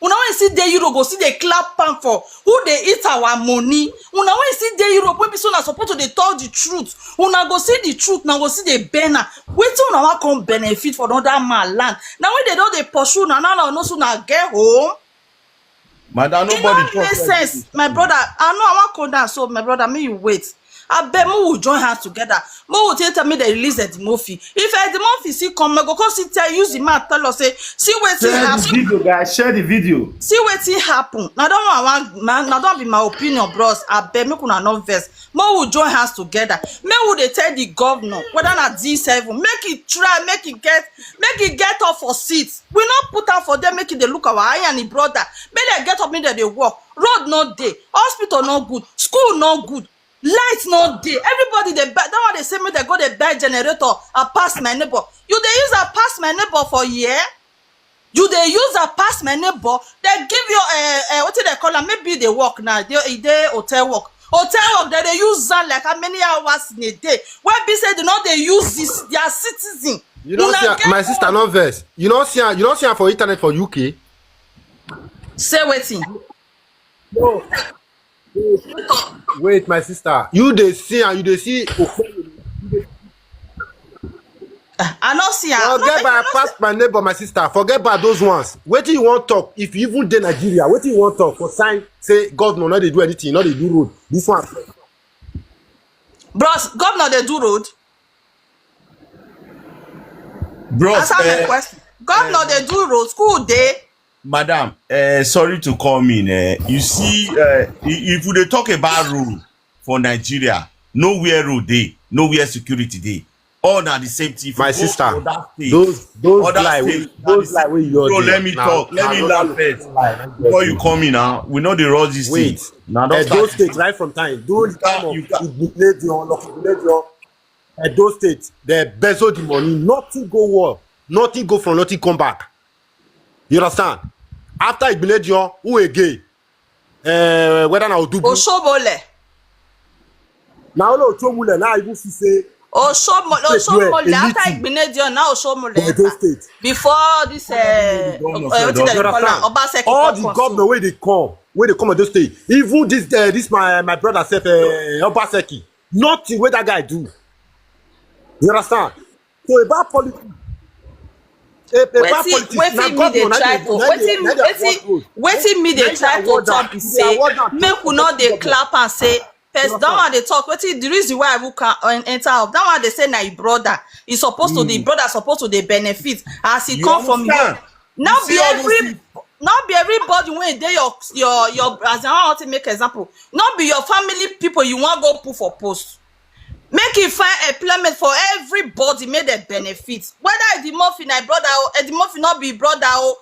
Una when you see dey Europe, go see they clap am for who they eat our money. Una when you see dey Europe, when be so na support to they tell the truth. Una go see the truth, na go see the banner. Wait till una wan come benefit for another man land. Now when they don't they pursue, na now no so na get home. Madam, nobody talk like this. It no make sense, my brother. I know I wan come down, so my brother, make you wait. I beg, make we join hands together. Make we take tell me they release Eddie Murphy. If Eddie Murphy see come, I go come see tell, use the man tell us say, see wetin happen. Share the video, guys. Share the video. See wetin happen. Now don't want, now don't be my opinion, bros. I beg, make una no vex. Make we join hands together. Make we dey tell the governor whether na D seven, make he try, make he get, make he get up for seat. We no put am for them, make he dey look our eye and him brother. Make they get up, make they dey work. Road no dey, hospital no good, school no good, light no dey. Everybody dey buy. That one they say make they go dey buy generator and pass my neighbor. You dey use and pass my neighbor for here? You dey use and pass my neighbor? They give you, uh, uh, what do they call am? Maybe they work now. They, they hotel work. Hotel work, they dey use am like how many hours in a day? Why be say they no dey use this, their citizen? You don't see am, my sister, no vex. You don't see am, you don't see am for internet for U K. Say wetin? No. Wait, my sister. You dey see am, you dey see. I no see am. Forget about pass my neighbor, my sister. Forget about those ones. Wetin you wan talk? If you even dey Nigeria, wetin you wan talk for sign say governor no dey do anything, no dey do road? This one. Bros, governor dey do road? Bros, answer my question. Governor dey do road, school dey? Madam, uh, sorry to come in. Uh, you see, uh, if we dey talk about road for Nigeria, nowhere road dey, nowhere security dey. All na the same thing. My sister, those, those lie wey, those lie wey you dey. Bro, let me talk. Let me laugh first. Before you come in now, we know the rush this thing. Wait, Edo State, right from time, those time of Igbinedion, Lucky Igbinedion, Edo State, they embezzle the money. Nothing go well, nothing go from, nothing come back. You understand? After Igbinedion, who again? Uh, whether na Odubu. Oshomole. Na only Oshomole, now I even see say Oshomole, Oshomole, after Igbinedion, now Oshomole. Edo State. Before this, uh, wetin they call am, Obaseki. All the governor wey dey come, wey dey come Edo State. Even this, uh, this my, my brother sef, uh, Obaseki. Nothing wey that guy do. You understand? So about politics. Wetin me dey try to, wetin me dey try to talk be say, make we no dey clap and say, first, that one dey talk, wetin the reason why I even can enter up, that one dey say na him brother, he supposed to, the brother supposed to dey benefit as he come from Europe. Now be every No be everybody wey dey your your your as I want to make example. No be your family people you wan go put for post. Make e find employment for everybody, make dem benefit. Whether Eddie Murphy na brother o, Eddie Murphy no be brother o.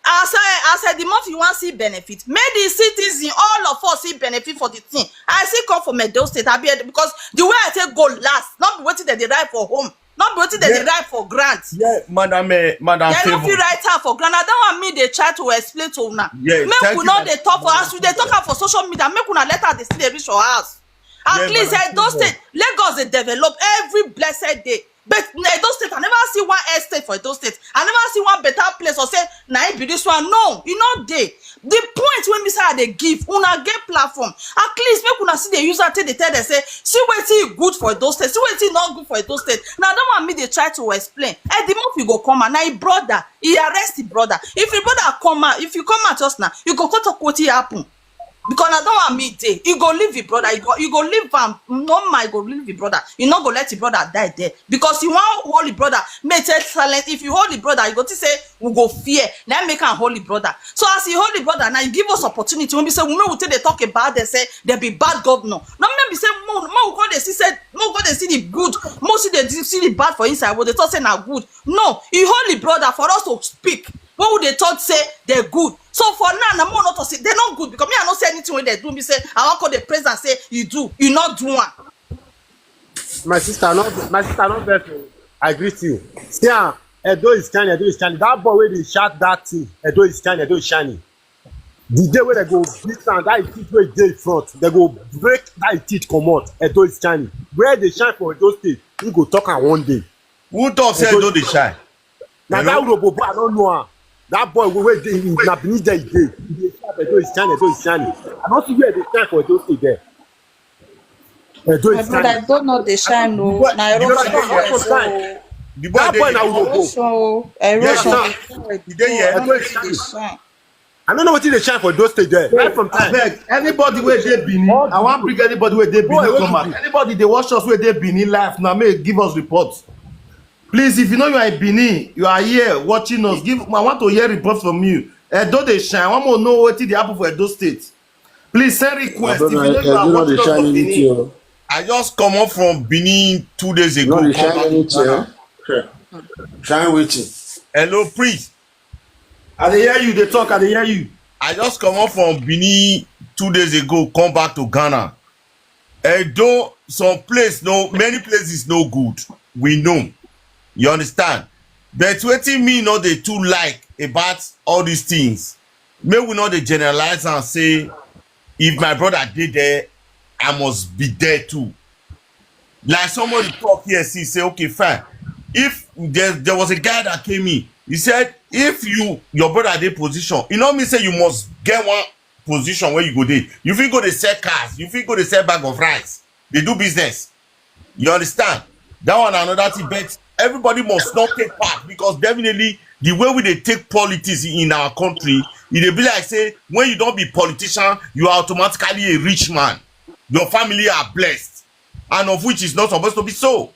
As I as Eddie Murphy wan see benefit, make the citizen, all of us see benefit for the thing. I still come from Edo State, abi because the way I take go last, no be wetin dem dey write for home, no be wetin dem dey write for grant. Yeah, madam, eh, madam. Dem no fit write am for grant. Na that one me dey try to explain to una. Yeah, make we no dey talk for, as we dey talk am for social media, make una let am dey still dey reach your house. At least Edo State, Lagos dey develop every blessed day. But Edo State, I never see one estate for Edo State. I never see one better place or say na it be this one. No, e no dey. The point wey me say I dey give, una get platform. At least make una see dey use am take dey tell dem say, see wetin e good for Edo State, see wetin e no good for Edo State. Na that one me dey try to explain. Eddie Murphy go come out, na him brother, he arrest him brother. If him brother come out, if you come out just now, you go come talk wetin happen. Because na that one me dey. You go leave your brother. You go, you go leave am. No man, you go leave your brother. You no go let your brother die there. Because you wan hold your brother, make take silent. If you hold your brother, you go think say we go fear. Na make am hold your brother. So as you hold your brother, now you give us opportunity. When we say we make we take dey talk about dem, say dem be bad governor. No make we say make we, make we come dey see say, make we come dey see the good, make we see the, see the bad for inside. We dey talk say na good. No, he hold your brother for us to speak. When we dey talk say dem good. So for now, na more not to say dem no good because me I no say anything wey dem do. Me say I wan call the president say you do, you not do one. My sister, not my sister, not vex o. I greet you. See am, Edo is shining, Edo is shining. That boy wey dey shout that thing, Edo is shining, Edo is shining. The day wey dem go beat am, that teeth wey dey front, dem go break that teeth comot. Edo is shining. Where dey shine for Edo State, he go talk am one day. Who talk say Edo dey shine? Na that Urhobo boy, I don't know am. That boy wey wey dey na Benin there, he dey. He dey shout, Edo is shining, Edo is shining. I no see where dey shine for Edo State there. Edo is shining. My brother, Edo no dey shine o. Na erosion dey shine. The boy na Urhobo. Erosion o. Erosion dey shine. Edo is shining. I don't know wetin dey shine for Edo State there. Right from time. Abeg, anybody wey dey Benin, I wan bring anybody wey dey Benin come out. Anybody dey watch us wey dey Benin live now, make give us report. Please, if you know you are in Benin, you are here watching us, give, I want to hear report from you. Edo dey shine. I wan know wetin dey happen for Edo State. Please send request if you know you are watching us from Benin. I just comot from Benin two days ago. Shine wetin? Hello, priest. I dey hear you dey talk, I dey hear you. I just comot from Benin two days ago, come back to Ghana. Edo, some place no, many places no good. We know. You understand? But wetin me no dey too like about all these things, make we no dey generalize and say, if my brother dey there, I must be there too. Like somebody talk here, see, say, okay, fine. If there, there was a guy that came in, he said, if you, your brother dey position, e no mean say you must get one position where you go dey. You fit go dey sell cars, you fit go dey sell bag of rice, dey do business. You understand? That one another thing, but everybody must not take part, because definitely the way we dey take politics in our country, e dey be like say when you don be politician, you are automatically a rich man. Your family are blessed, and of which is not supposed to be so.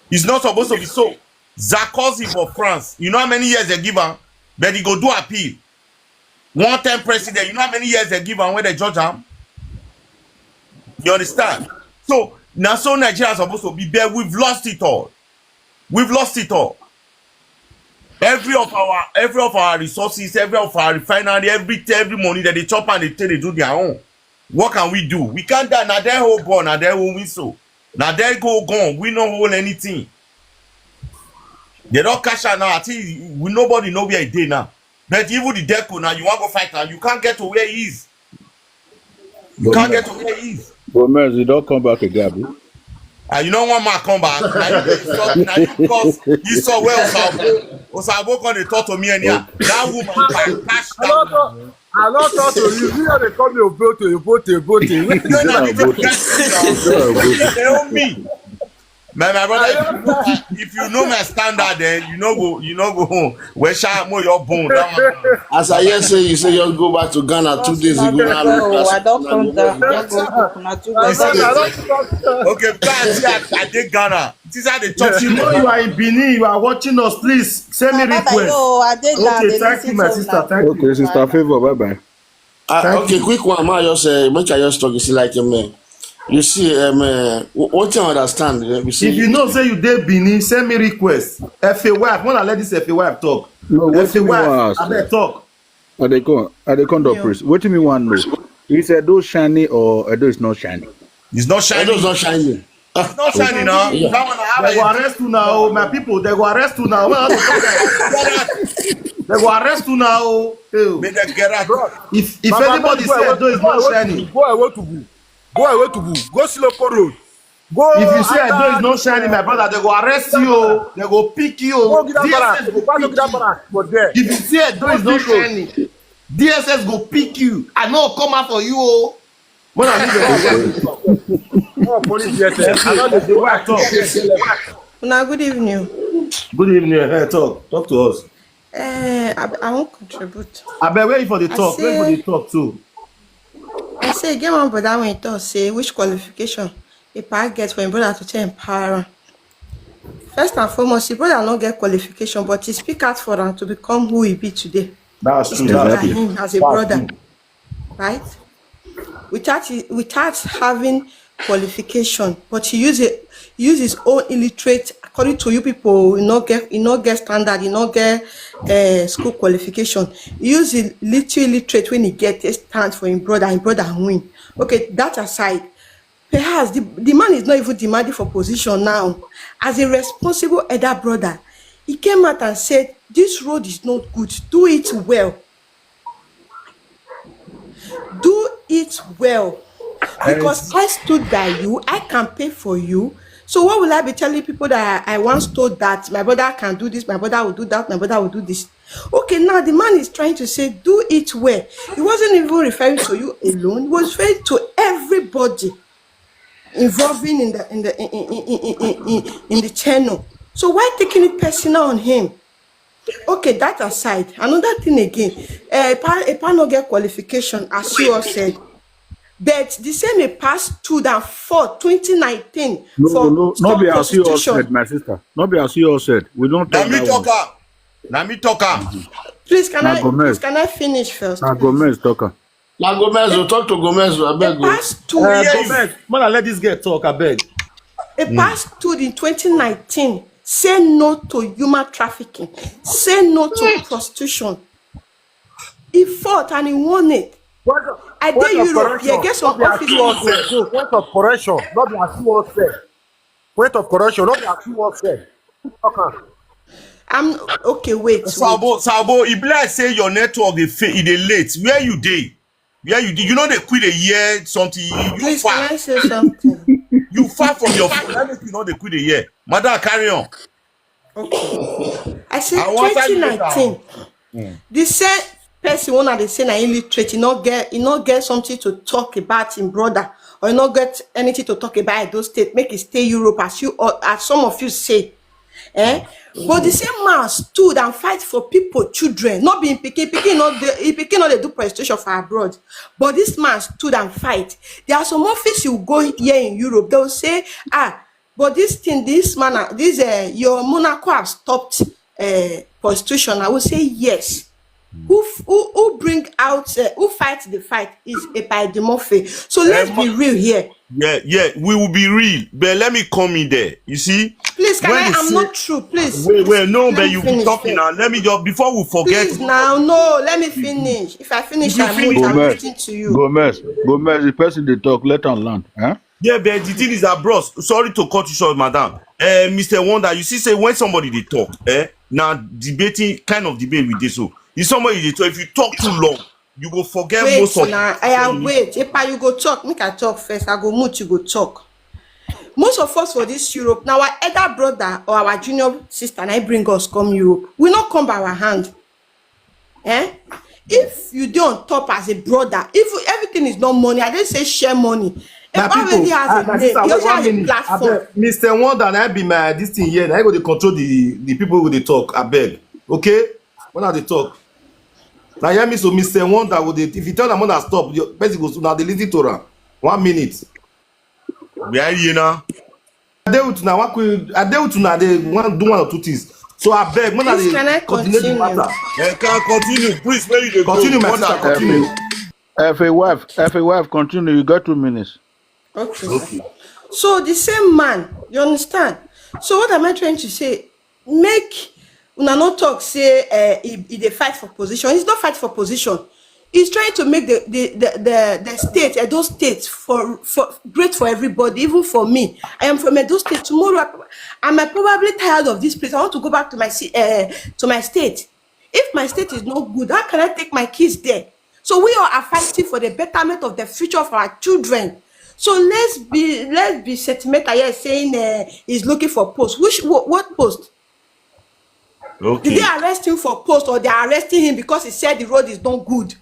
It's not supposed to be so. Sarkozy for France, you know how many years they give am? But he go do appeal. One time president, you know how many years they give am when they judge am? You understand? So now, so Nigeria is supposed to be there. We've lost it all. We've lost it all. Every of our, every of our resources, every of our refinery, every every money that they chop and they take, they do their own. What can we do? We can't die. Now they hold gun, now they hold whistle. Now they go gun. We no hold anything. They don't cash out now. I think we, nobody know where he dey now. But even the deco now, you want go fight am, you can't get to where he is. You can't get to where he is. Gomez, you don't come back again, abi? Ah, you know one man come back. Now you dey insult, now you cause insult where Osabo, Osabo come dey talk to me anyhow. That woman can catch that woman. I don't talk to you. You know they call me Obote, Obote, Obote. They own me. My, my brother, if you know my, if you know my standard, then you know go, you know go home. Where shall more your bone? That one. As I hear say you say you go back to Ghana two days ago. Now look Oh, at I don't now come you down. go I back. don't go. Una two Listen, guys. Okay, because I, I did Ghana. This are the If church. You know you are in Benin, you are watching us, please send me My brother, request. yo, I did down. Okay, They thank you, listen my to sister. una. Thank Okay, you. sister Favor, bye bye. Uh, Thank okay, you. Quick one, ma just uh, make I just talk. You see, like um, uh, you see, um, uh, wh- what you understand? Uh, you If see, you know say you dey Benin, send me request. F A wife, when I let this F A wife talk. No, F A wetin me wife, wan ask? I bet talk. I dey come, I dey come up, Yo. Prince. Wetin me wan know? Is Edo shiny or Edo is not shiny? It's not I shining. know it's not shining. It's not shining now. Yeah. That one I have They go a arrest una, oh, my people. They go arrest una. When I dey talk like, they go arrest una, oh. Hey, oh. Make them get out. If if Baba, anybody go say away, Edo is go not away to shining, go away to go. Go away to go. Go Siloko Road. Go if you say Edo is not shining, my brother, they go arrest you, oh. They go pick you, Go oh. get that barrack. D S S go Go pick get that you. barrack for there. If you say Edo is not Go shining, D S S go pick you. I know come out for you, oh. When I leave the Oh, police D S S. I don't the way I talk. Una good evening. Good evening. Hey, talk. Talk to us. Eh, I, I won't contribute. I bet where you for the I talk. Where you for say, the talk too? I say, get one brother when he talk say which qualification a pa get for him brother to take empower am. First and foremost, his brother no get qualification, but he speak out for am to become who he be today. That's true. Speak That's by true. Exactly. Him as a That's brother, true. Right? Without his, without having qualification, but he use it, he use his own illiterate. According to you people, he no get, he no get standard, he no get uh, school qualification. He use the little illiterate when he get a stand for him brother, him brother win. Okay, that aside, perhaps the, the man is not even demanding for position now. As a responsible elder brother, he came out and said, "This road is not good. Do it well. Do it well. Because I stood by you, I campaign for you. So what will I be telling people that I, I once told that my brother can do this, my brother will do that, my brother will do this." Okay, now the man is trying to say, "Do it well." He wasn't even referring to you alone. He was referring to everybody involving in the in the in, in, in, in, in, in, in the channel. So why taking it personal on him? Okay, that aside, another thing again. Uh, a pa, a pa no get qualification, as you all said. But the same a pass two than four, twenty nineteen No, for no, not stop be as you all prostitution. Said, my sister. Not be as you all said. We don't Now talk me that talk one. Am. Now me talk. Am. Please, can Na I please Gomez. Can I finish first? Na Please? Gomez talk am. Now Gomez, will talk to Gomez. I A beg you. pass two Uh, Yes. Gomez, man, I let this girl talk. I beg. A pass two in twenty nineteen. Say no to human trafficking. Say no to prostitution. He fought and he won it. Point of, I point dey of Europe. correction. You get some Not be as office you wey all you go said. go. Point of correction. Not be as you all said. Point of correction. Not be as you all said. Okay. I'm okay. Wait, wait. Sabo, Sabo, e be like say your network dey fa- e dey late. Where you dey? Where you dey? You know they quit a year something. You, you Please, can far. I say something? You far from your phone. Let me you know they quit a year. Madam, carry on. Okay. I say I want you to twenty nineteen. The same person one they say na illiterate, he not get he not get something to talk about in brother, or he not get anything to talk about Edo State. Make it stay Europe as you or as some of you say. Eh? But the same man stood and fight for people, children, not being picky, picky not the picky not they do prostitution for abroad. But this man stood and fight. There are some office you go here in Europe, they'll say, ah, but this thing, this man, uh, this uh, your Monaco have stopped uh, prostitution. I will say yes. Who f- who who bring out uh, who fight the fight is a Edo Murphy. So let's Eh, be real here. Yeah, yeah, we will be real. But let me come in there. You see, Please, can when I? they I'm say, not true. Please. Wait, wait, no, Let but me you be finish talking first. Now. Let me just before we forget. Please now, no. Let me finish. If I finish, You I finish. move. I'm Gomez, listening to you. Gomez, Gomez, the person they talk, let am land. Huh? Yeah, but the thing is that, bros, sorry to cut you short, madam. Uh, Mister Wonder, you see, say when somebody they talk, eh, now debating kind of debate with this, so if somebody they talk, if you talk too long, you go forget Wait most of now. I am wait. If I you go talk, make I talk first. I go mute, you go talk. Most of us for this Europe, now our elder brother or our junior sister, now bring us come Europe. We not come by our hand. Eh? If you dey on top as a brother, if everything is not money, I didn't say share money. It already has a name. It also has a platform. Mister Wonder, na be my this thing here. Na go dey control the the people who dey talk. Abeg, okay? When I dey talk, now hear me. So Mister Wonder, go dey, if you tell them to stop, your person go now dey listen to am. One minute. We are here now. I dey with una. One quick, I dey with una. Dey one do one or two things. So abeg, when I Please, can I dey coordinate the continue? matter. Eh, can continue, please. Where you dey go? Continue, my Wonder, sister. continue. Continue. If a wife, if a wife continue, you got two minutes. Okay. So the same man, you understand? So what am I trying to say? Make una no talk say uh, he, he dey fight for position. He's not fight for position. He's trying to make the the, the, the, the state, Edo State, for, for great for everybody, even for me. I am from Edo State. Tomorrow, I, I might probably tired of this place. I want to go back to my ci- uh, to my state. If my state is not good, how can I take my kids there? So we all are fighting for the betterment of the future of our children. So let's be let's be sentimental here, saying uh, he's looking for post. Which what, what post? Did Okay. They arrest him for post, or they are arresting him because he said the road is not good?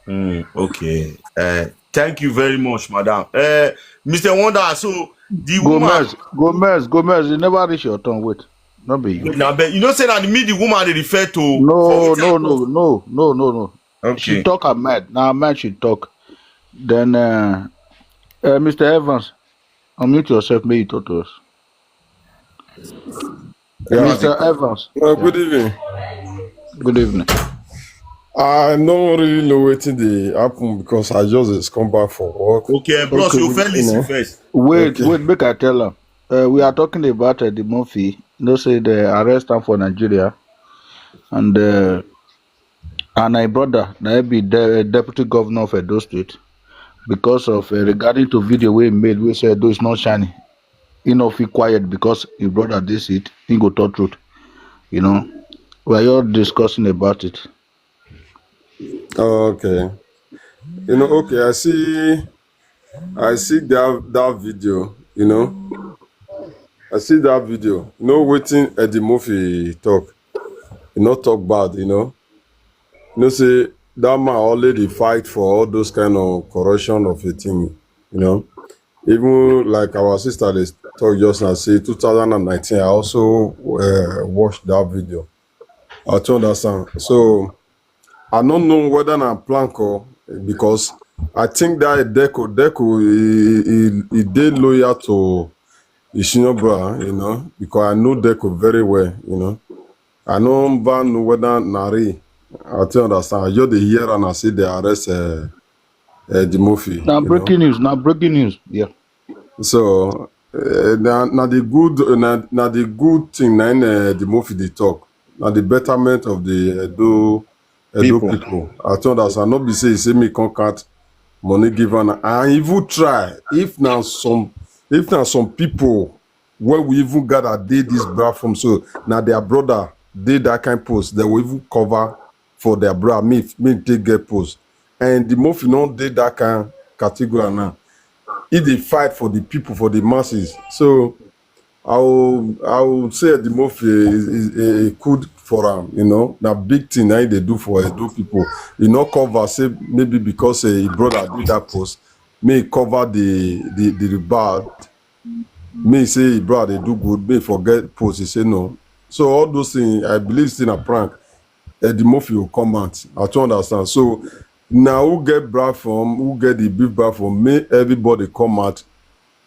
Mm, okay. Uh, thank you very much, madam. Uh, Mister Wonder, so the woman. Gomez, Gomez, Gomez, you never reach your turn. Wait, not be you. Now, but you know, say that me, the woman they refer to. No, for wetin no, I no, post. No, no, no, no. She Okay. talk her mind. Now her mind she talk. Then, uh, uh, Mister Evans, unmute yourself. May you talk to us. Yeah. Mister Evans, Uh, good evening. Good evening. I don't really know wetin dey happen because I just dey come back for work. Okay, bros, Okay. You first listen Yeah. first. Wait, Okay. Wait, make I tell am. Uh, we are talking about uh, the Murphy. You know, say they arrest him for Nigeria, and uh, and my brother, na him be the deputy governor of Edo State, because of uh, regarding to video we made, we said though it's not shining. He not feel quiet because his brother this it. He go talk truth. You know, we are all discussing about it. Okay. You know, okay, I see I see that that video, you know. I see that video. You know wetin Eddie Murphy talk. He not talk bad, you know. You know, say that man already fight for all those kind of corruption of a thing, you know. Even like our sister dey talk just now, say two thousand and nineteen, I also uh, watched that video. I to understand. So I don't know whether na prank or because I think that Deco, Deco, he, he, he dey loyal to his senior brother, you know, because I know Deco very well, you know. I no even know whether na real. I to understand. I just dey hear and I see they arrest uh, uh, the Murphy. Now You know. Breaking news. Now breaking news. Yeah. So uh, na, na the good uh, na, na the good thing na in, uh, the Murphy dey talk. Na the betterment of the Edo Edo People. people. I to understand. Not be say say me come count money give am. I even try. If na some if na some people when we even gather dey this platform, so na their brother dey that kind post, they will even cover for their brother. Me, me take get post, and the Murphy not dey that kind category now. He dey fight for the people, for the masses. So I will, I will say the Murphy is, is a, a good for am. You know, na big thing na they do for Edo people. He not cover say maybe because uh, his brother do that post, may cover the the the bad. Me say his brother dey do good, may forget post. He say no. So all those things, I believe, still a prank. Eddie Murphy will come out. I to understand. So now who get platform, who get the big platform, may everybody come out,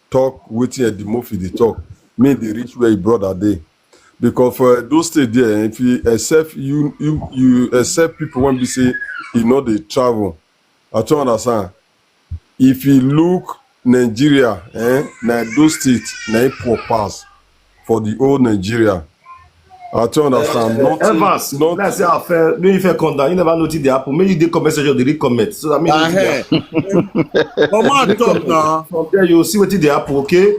talk wetin Eddie Murphy dey talk. May they reach where his brother dey. Because for those state there, if you accept you you you accept people when we say you know they travel, I to understand. If you look Nigeria, eh, na those states na it poor pass for the whole Nigeria. I to understand. Not Evans, not let's say I fair. May you fair come down. You never notice the happen. May you dey comment section, they read comment. So I mean, Ahem. Come on, talk now. from there you see what they happen. Okay,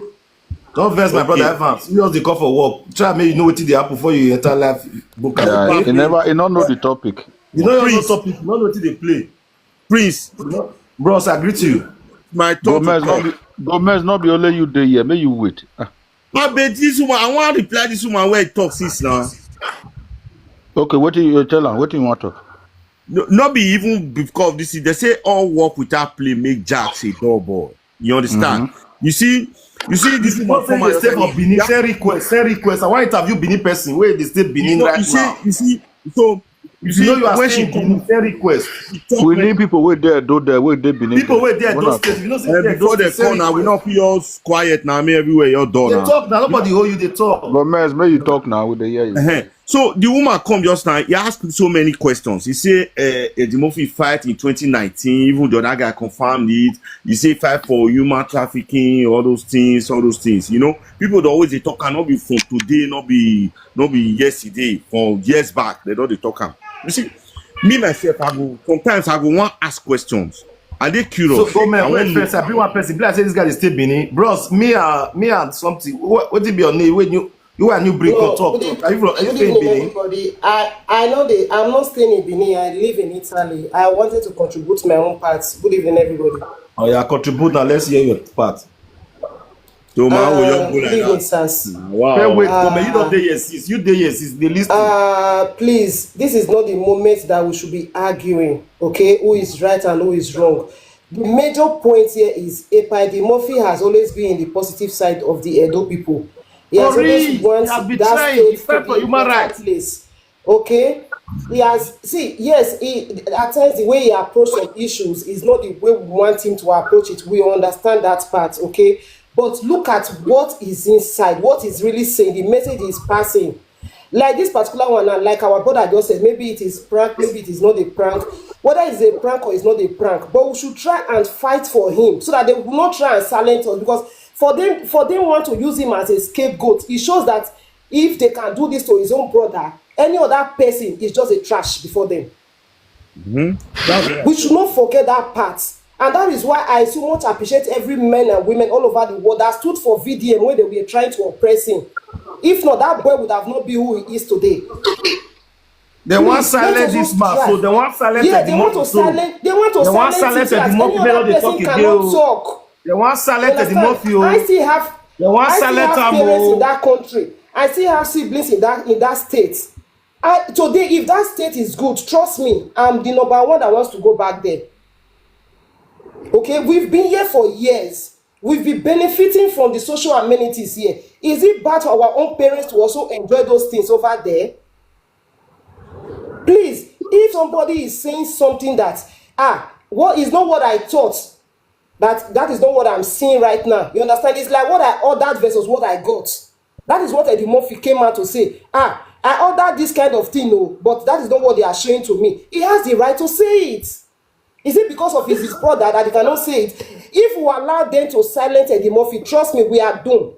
don't vex my brother Okay. Evans. You just dey come for work. Try make you know what they happen before you enter live broadcast. Yeah, Okay? he never, he not know the topic. You know your Please. topic. You know what they play. Prince, You know? Bros, I greet you. my thought. Gomez, not be, Gomez, not be only you dey here. May you wait. Ah, I bet this woman. I want to reply this woman where it talks is now. okay, what do you tell him? What do you want to? No, not be even because of this. They say all work without play make Jack say dull boy. You understand? You see, you see this woman Say come you out stay for say, Benin, yeah, send request, send request. I want interview Benin person where they stay you Benin know, right you see, now. You see, so you You know see you are when she staying come Benin, out, send request. she talk We like need people wey dey Edo there, wey dey Benin People there. where they When don't I stay, come, you know, say uh, they before don't they stay, send come now, we request. not pure quiet now. Me everywhere you're done They now. Talk now, nobody hold you. They talk. Gomez, make you talk now. We dey hear you. Uh-huh. So the woman come just now. He asked so many questions. He say uh, Eddie Murphy fight in twenty nineteen. Even the other guy confirmed it. He say fight for human trafficking, all those things, all those things. You know, people dey always dey talk am, not be from today, not be not be yesterday, from years back. They don't dey talk am. You see, me myself, I go sometimes I go want ask questions. I dey So curious. go man, I wait want know. First. I be one person. Be like say this guy is still Benin, bros. Me, uh, me and something. What, what did be your name? When you you and you bring come No, talk good talk. evening, Are you from? Are you good staying evening, Benin? Everybody. I, I know the, I'm not staying in Benin. I live in Italy. I wanted to contribute my own part. Good evening, everybody. Oh yeah, contribute now. Let's hear your part. So my own, you Uh, go good like evening, that. Sars. Wow. Hey, wait, come here. You Uh, don't dey here, sis. You dey here, sis. They listen. uh, please, this is not the moment that we should be arguing, okay? Who is right and who is wrong? The major point here is Epa Eddie Murphy has always been in the positive side of the Edo people. He has always Tori, want you have been that trying. You state to fight for be a human better rights. Place. Okay? He has, see, yes, he, at times the way he approaches some issues is not the way we want him to approach it. We understand that part, okay? But look at what is inside, what is really saying, the message is passing. Like this particular one, and like our brother just said, maybe it is prank, maybe it is not a prank. Whether it's a prank or it's not a prank, but we should try and fight for him so that they will not try and silence us. Because for them, for them want to use him as a scapegoat, it shows that if they can do this to his own brother, any other person is just a trash before them. Mm-hmm. That's what I We should not forget that part. And that is why I so much appreciate every men and women all over the world that stood for V D M when they were trying to oppress him. If not, that boy would have not been who he is today. They want Please, let silence us this not man, so try. they want silence Yeah, at the they want to moment. So silence. They want to they want silence silence it. at the As moment. any They other don't dey person talk again. Cannot Oh. Talk. They want You silence at the understand? moment. Oh. I still have, They want I still silence have am. Parents in Oh. That country. I still have siblings in that in that state. I, today, if that state is good, trust me, I'm the number one that wants to go back there. Okay, we've been here for years. We've been benefiting from the social amenities here. Is it bad for our own parents to also enjoy those things over there? Please, if somebody is saying something that, ah, what is not what I thought, that that is not what I'm seeing right now. You understand? It's like what I ordered versus what I got. That is what Eddie Murphy came out to say. Ah, I ordered this kind of thing, oh, but that is not what they are showing to me. He has the right to say it. Is it because of his, his brother that he cannot say it? If we allow them to silence Eddie Murphy, trust me, we are doomed.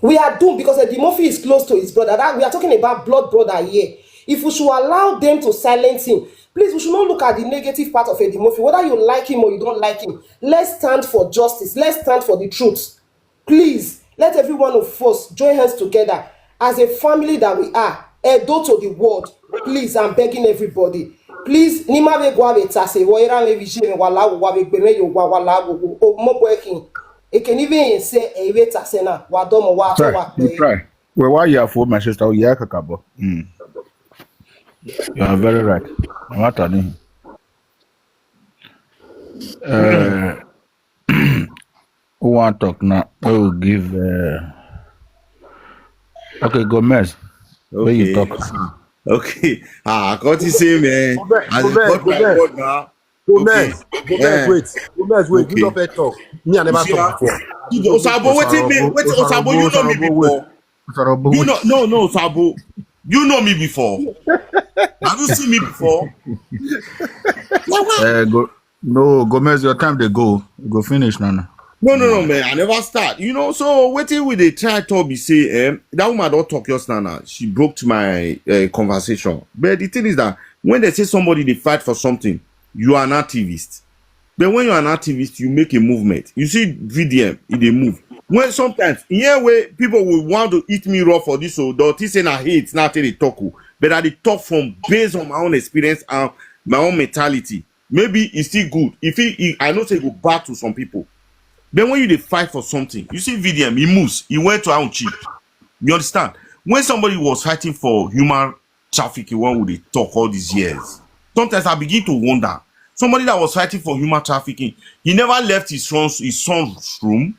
We are doomed because Eddie Murphy is close to his brother. That we are talking about blood brother here. If we should allow them to silence him, please, we should not look at the negative part of Eddie Murphy. Whether you like him or you don't like him, let's stand for justice. Let's stand for the truth. Please, let every one of us join hands together as a family that we are. Edo to the world. Please, I'm begging everybody. Please, nima we gwa we tase, wo era we vije we wala wo, wa we gbe we yo wa wala wo wo. O mo bo ekin. E can even say e we tase na, wa do mo wa to Try, wa you pe. Try. Well, why you have for my sister? Oh, yeah, kakabo. Mm. You are very right. What are you? Uh, who want talk now? Oh, give. Uh... Okay, Gomez. Where you Okay. Talk? Okay. Ah, I can't say, man. Gomez, As a Gomez, God my Gomez. God now. Gomez, Gomez, Eh. Wait, Gomez, wait. You Okay. Don't first talk. Me, I never You see, talk ah, before. you know, Osabo, wait a minute, wait, Osabo, you know me before. Osabo, You know, no, no, Osabo, you know me before. Have you seen me before? Why, why? Uh, go, no, Gomez, your time they go. You go finish, Nana. No, no, no, man. I never start. You know, so waiting with the try to be say, eh, that woman don't talk just now. Now she broke to my uh, conversation. But the thing is that when they say somebody they fight for something, you are an activist. But when you're an activist, you make a movement. You see V D M, it they move. When sometimes, in a way, people will want to eat me raw for this, so they'll think say na hate, not they talk. Oh. But I dey talk from based on my own experience and my own mentality. Maybe it's still good. If he, he I know say go back to some people. Then when you dey fight for something, you see V D M, he moves, he went to Auchi. You understand? When somebody was fighting for human trafficking, one would they talk all these years. Sometimes I begin to wonder. Somebody that was fighting for human trafficking, he never left his son's, his son's room.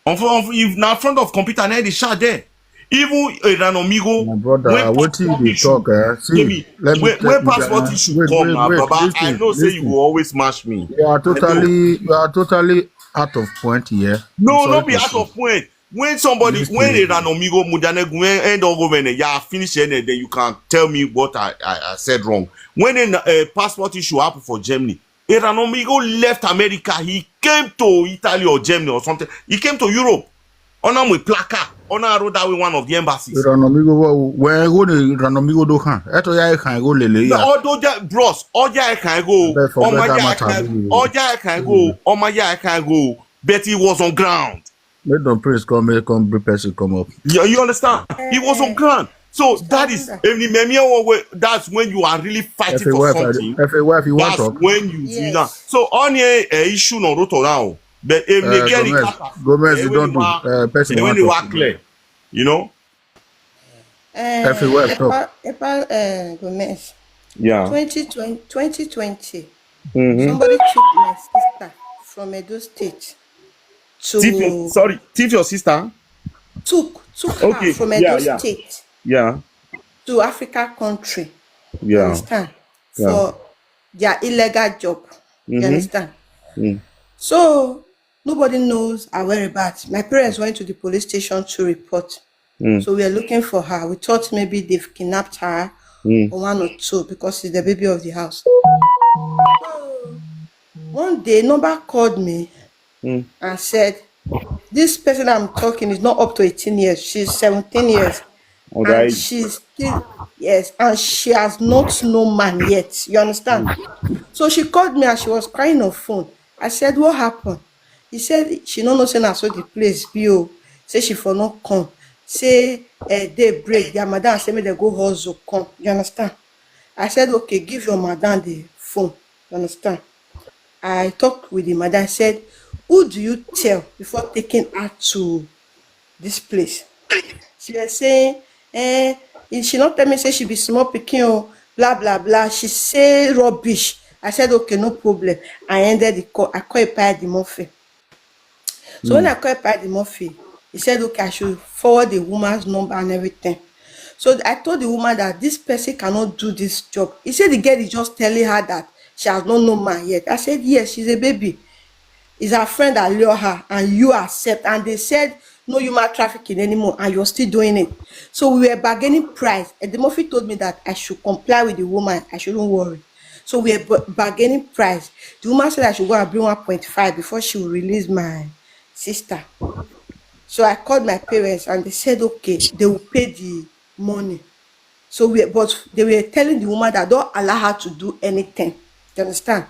On front of, if na front of computer, na dey shout there. Even a Ranomigo, My brother, when wetin you passport dey issue, talk, eh? See, Jimmy, let me when, tell when you, passport uh, issue wait, come wait, now, wait, Baba, I listen, know say you listen. will always mash me. You are I know. Totally, you are totally out of point here. I'm No, sorry not be to out say. Of point. When somebody, Listen, when a Ranomigo Mudianegun, when end all government, yeah, finish it, then you can tell me what I, I, I said wrong. When a uh, passport issue happened for Germany, a Ranomigo left America. He came to Italy or Germany or something. He came to Europe. Ona mwe plaka. Ona rode away one of the embassies. Ranomigo, wa- where go the Ranomigo do kan? Eto ya kan go lele ya. Although that, bros, all that I can go. But forget All my that yeah, I matter, can. baby. All that I can go. All my yeah, I can go. But he was on ground. Make them praise come, make come bring person come up. You, you understand? He was on ground. So that is, Understand. If the Memia one way, that's when you are really fighting If a for wife, something. If a wife, you want That's talk. When you do Yes. That. So on a, a issue no rotor now. But if Uh, they get the Gomez, kata, Gomez, eh, you when don't they do. were- Uh, person eh, when want they were talk. Clear, you know. Eh, If a wife talk. Epa, Epa uh, Gomez. Yeah. Twenty twenty, twenty twenty, Mm-hmm. Somebody took my sister from Edo State to Thief your, sorry, thief your sister. Took took Okay, her from yeah, Edo yeah. State Yeah. To Africa country. You Yeah. Understand? Yeah. For their illegal job. You Mm-hmm. Understand? Mm. So nobody knows her whereabouts. My parents went to the police station to report. Mm. So we are looking for her. We thought maybe they've kidnapped her Mm. or one or two because she's the baby of the house. So one day, number called me Mm. and said, "This person I'm talking is not up to eighteen years. She's seventeen years. Oh, And that- she's still, yes, and she has not no man yet." You understand? So she called me and she was crying on phone. I said, "What happened?" He said she no know say na so the place be o. Say she for no come. Say uh, day break, their madam say make dem go hustle come. You understand? I said, "Okay, give your madam the phone." You understand? I talked with the madam. I said, "Who do you tell before taking her to this place?" She was saying, "Eh, if she not tell me say she be small pikin o, blah blah blah." She say rubbish. I said, "Okay, no problem." I ended the call. I call Epa Edimofe. So when I call Epa Edimofe, he said, "Okay, I should forward the woman's number and everything." So I told the woman that this person cannot do this job. He said the girl is just telling her that she has not no man yet. I said, "Yes, she's a baby. It's her friend that lure her, and you accept." And they said, "No human trafficking anymore, and you're still doing it." So we were bargaining price. And the Murphy told me that I should comply with the woman. I shouldn't worry. So we were ba- bargaining price. The woman said I should go and bring one point five before she will release my sister. So I called my parents and they said, "Okay, they will pay the money." So we, but they were telling the woman that don't allow her to do anything. You understand?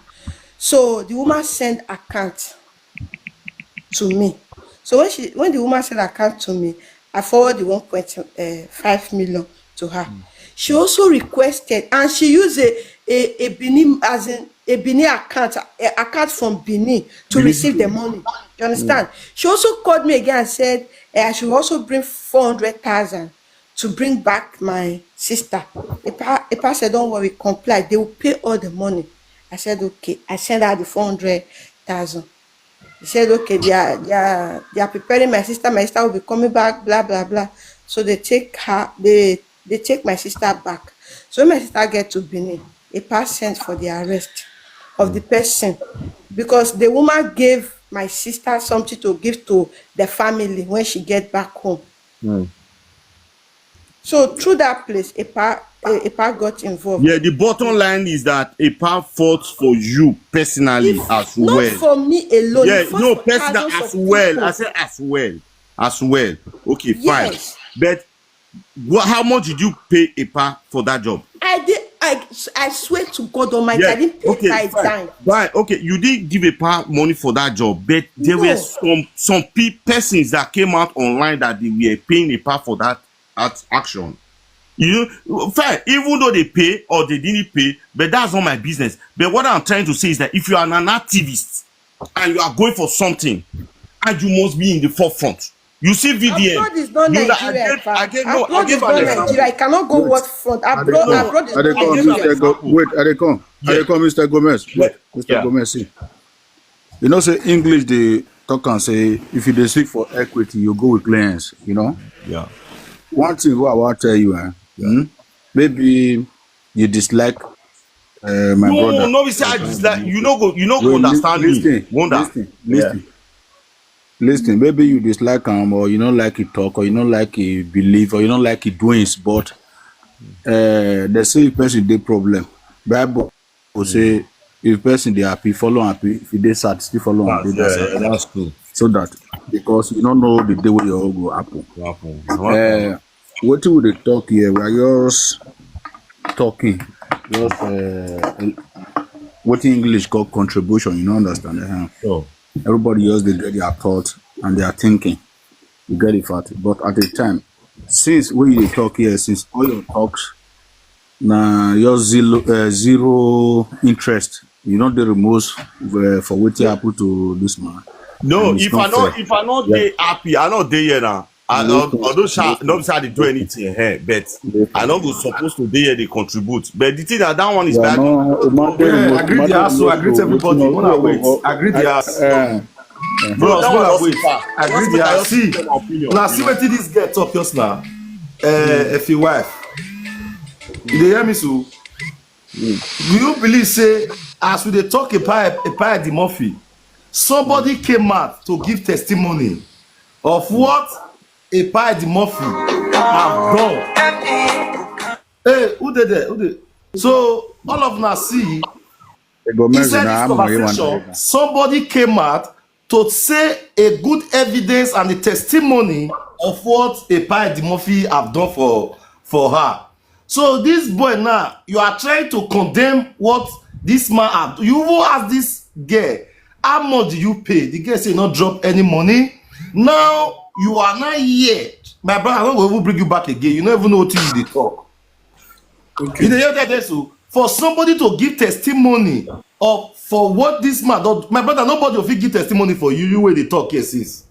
So the woman sent account to me. So when she, when the woman sent account to me, I forward the one point five million to her. She also requested, and she used a a, a Benin, as in a Benin account, a account from Benin to Benin. Receive the money. You understand? She also called me again and said, eh, I should also bring four hundred thousand to bring back my sister. Epa, Epa said, "Don't worry, comply. They will pay all the money." I said, "Okay." I sent her the four hundred thousand. He said, "Okay, they are, they are, they are preparing my sister. My sister will be coming back, blah blah blah." So they take her, they they take my sister back. So when my sister get to Benin, Epa sent for the arrest of the person because the woman gave my sister something to give to the family when she get back home. Mm. So through that place, Epa, eh, Epa got involved. Yeah, the bottom line is that Epa fought for you personally If- as not well. For me alone. Yeah, He fought no, for personal thousands as of well. People. I said as well, as well. Okay, fine. Yes. But what? How much did you pay Epa for that job? I did. I I swear to God Almighty, Yeah, I didn't pay okay, five fine, times. fine. Okay, you didn't give Epa money for that job, but there No. were some some pe- persons that came out online that they were paying Epa for that at action. You know, fine. Even though they pay or they didn't pay, but that's not my business. But what I'm trying to say is that if you are an activist and you are going for something, and you must be in the forefront. You see V D N. Abroad is not Nigeria. I gave, I gave, no, I gave an example. Nigeria. I cannot go work front. Abroad, abroad is not Nigeria. Wait, I come. I come, Mister Gomez. Wait, Mister Gomez, see. You know, say English, they talk and say, if you dey seek for equity, you go with clients, you know? Yeah. One thing what I want to tell you, eh? Hmm? Maybe you dislike uh, my no, brother. No, no, we say I dislike. You know, go, you know, go understand listen, me. Wonder. Listen, listen. Yeah. Listen, maybe you dislike him, or you don't like his talk, or you don't like his belief, or you don't like his doings, but uh, they say person dey problem. Bible will say if person dey happy, follow happy. If he dey sad, still follow happy. That's, yeah, that's cool. So that because you don't know the day where your own go happen. Happen. Uh, what we dey talk here, we are just talking. Just uh, what English call contribution. You know, understand? Uh, sure. Everybody just dey get their thought and their thinking. You get the fact. But at the time, since when you talk here, since all your talks, na your zero uh, zero interest. You don't dey remorse uh, for what happened to this man. No, if I not, if I not dey happy, I not dey here now. I, although sha, no be say I dey do anything, eh, but I no go suppose to dey here dey contribute. But the thing that that one is bad. Yeah, I greet the house, I greet everybody. Una wait. I greet the house. Bros, una wait. I greet the house. See, now see wetin this girl talk just now. Uh, if your wife, you dey hear me so? Do you believe say as we dey talk about about the Murphy, somebody came out to give testimony of what Epa Edimurphy have done. Hey, who dey there? Who dey? So all of una see inside this conversation, somebody came out to say a good evidence and a testimony of what Epa Edimurphy have done for for her. So this boy now, you are trying to condemn what this man have. You even ask this girl, how much do you pay? The girl say not drop any money. Now you are not here. My brother, I don't go even bring you back again. You don't even know what you dey talk. Okay. You dey hear that so? For somebody to give testimony of for what this man don, my brother, nobody will fit give testimony for you. You wey dey talk here since.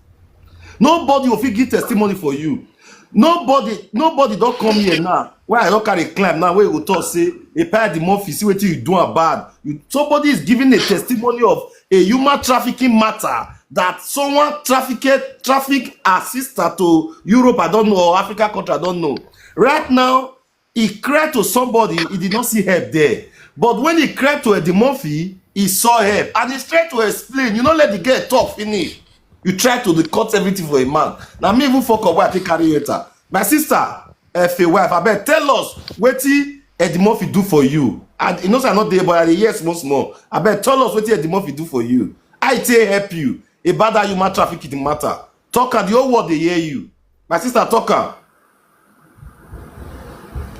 Nobody will fit give testimony for you. Nobody, nobody don't come here now. Why I don't carry climb now? Where you go talk say, Epa Edimurphy, see what you do bad. You, somebody is giving a testimony of a human trafficking matter that someone trafficked traffic a sister to Europe, I don't know, or Africa country, I don't know. Right now, he cried to somebody, he did not see help there. But when he cried to Edimurphy, he saw help. And he tried to explain. You know, let the girl talk finish. You try to cut everything for a man. Now me even fuck up why I take carry later. My sister, F A wife, I bet tell us what he Edimurphy do for you. And you know, I'm not there, but I yes, once more. I bet tell us what he Edimurphy do for you. I take help you. About that human trafficking matter. Talk and the whole world they hear you. My sister, talk am.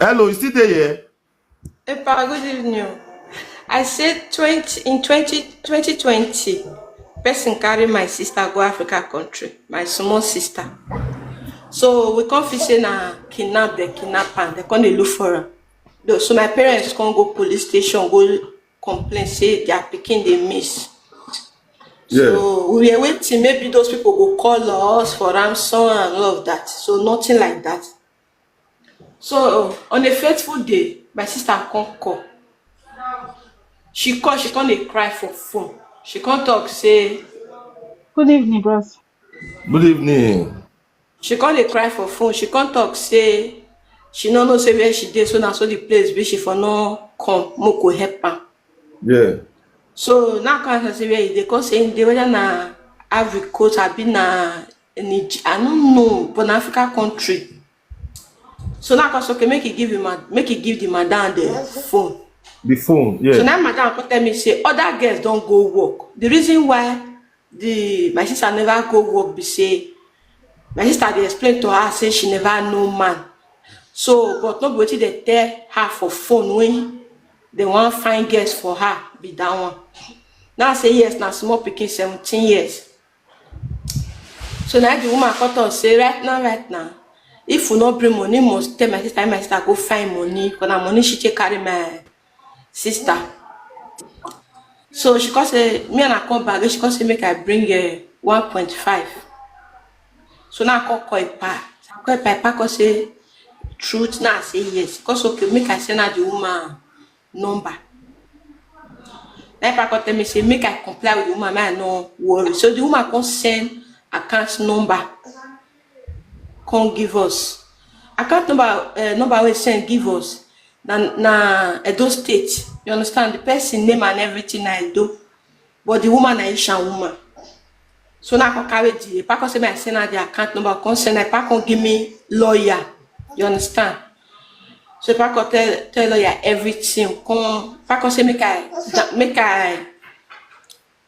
Hello, you still there? Epa, good evening. I said twenty in twenty, twenty twenty, person carry my sister go Africa country, my small sister. So we come feel say na kidnap, they kidnap am, they come dey look for am. Though, so my parents come go police station, go complain say their pikin dey miss. Yeah. So we were waiting, maybe those people go call us for ransom and all of that. So nothing like that. So on a fateful day, my sister come call. She call, she come dey cry for phone. She come talk say, good evening, bros. Good evening. She come dey cry for phone. She come talk say she no know say where she dey, so na so the place be, she for no come, make we help am. Yeah. So now come ask am say where he dey, come say he dey, whether na Ivory Coast abi na Niger, I no know, but na Africa country. So now come say, okay, make he give him a, make he give the madam the phone. The phone, yeah. So now madam come tell me say other girls don go work. The reason why the my sister never go work be say my sister dey explain to her say she never know man. So but no be wetin dem tell her for phone when dem wan find girls for her be that one. Now say yes, na small pikin, seventeen years. So now the woman come talk say right now, right now, if we no bring money, must tell my sister, my sister go find money, because na money she take carry my sister. So she come say, me and I come back, she come say make I bring uh, one point five. So now I come call Epa. So I call Epa, Epa come say, "Truth?" Now I say, "Yes." He come say, "Okay, make I send her the woman number." Now Epa come tell me say make I comply with the woman, make I no worry. So the woman come send account number, come give us. Account number, uh, number wey send give us na, na Edo State. You understand? The person name and everything na Edo, but the woman na Ishan woman. So now I come carry the, Epa come say make I send her the account number, come send her, Epa come give me lawyer. You understand? So Epa come tell, tell lawyer everything. Come, Epa come say make I, make I,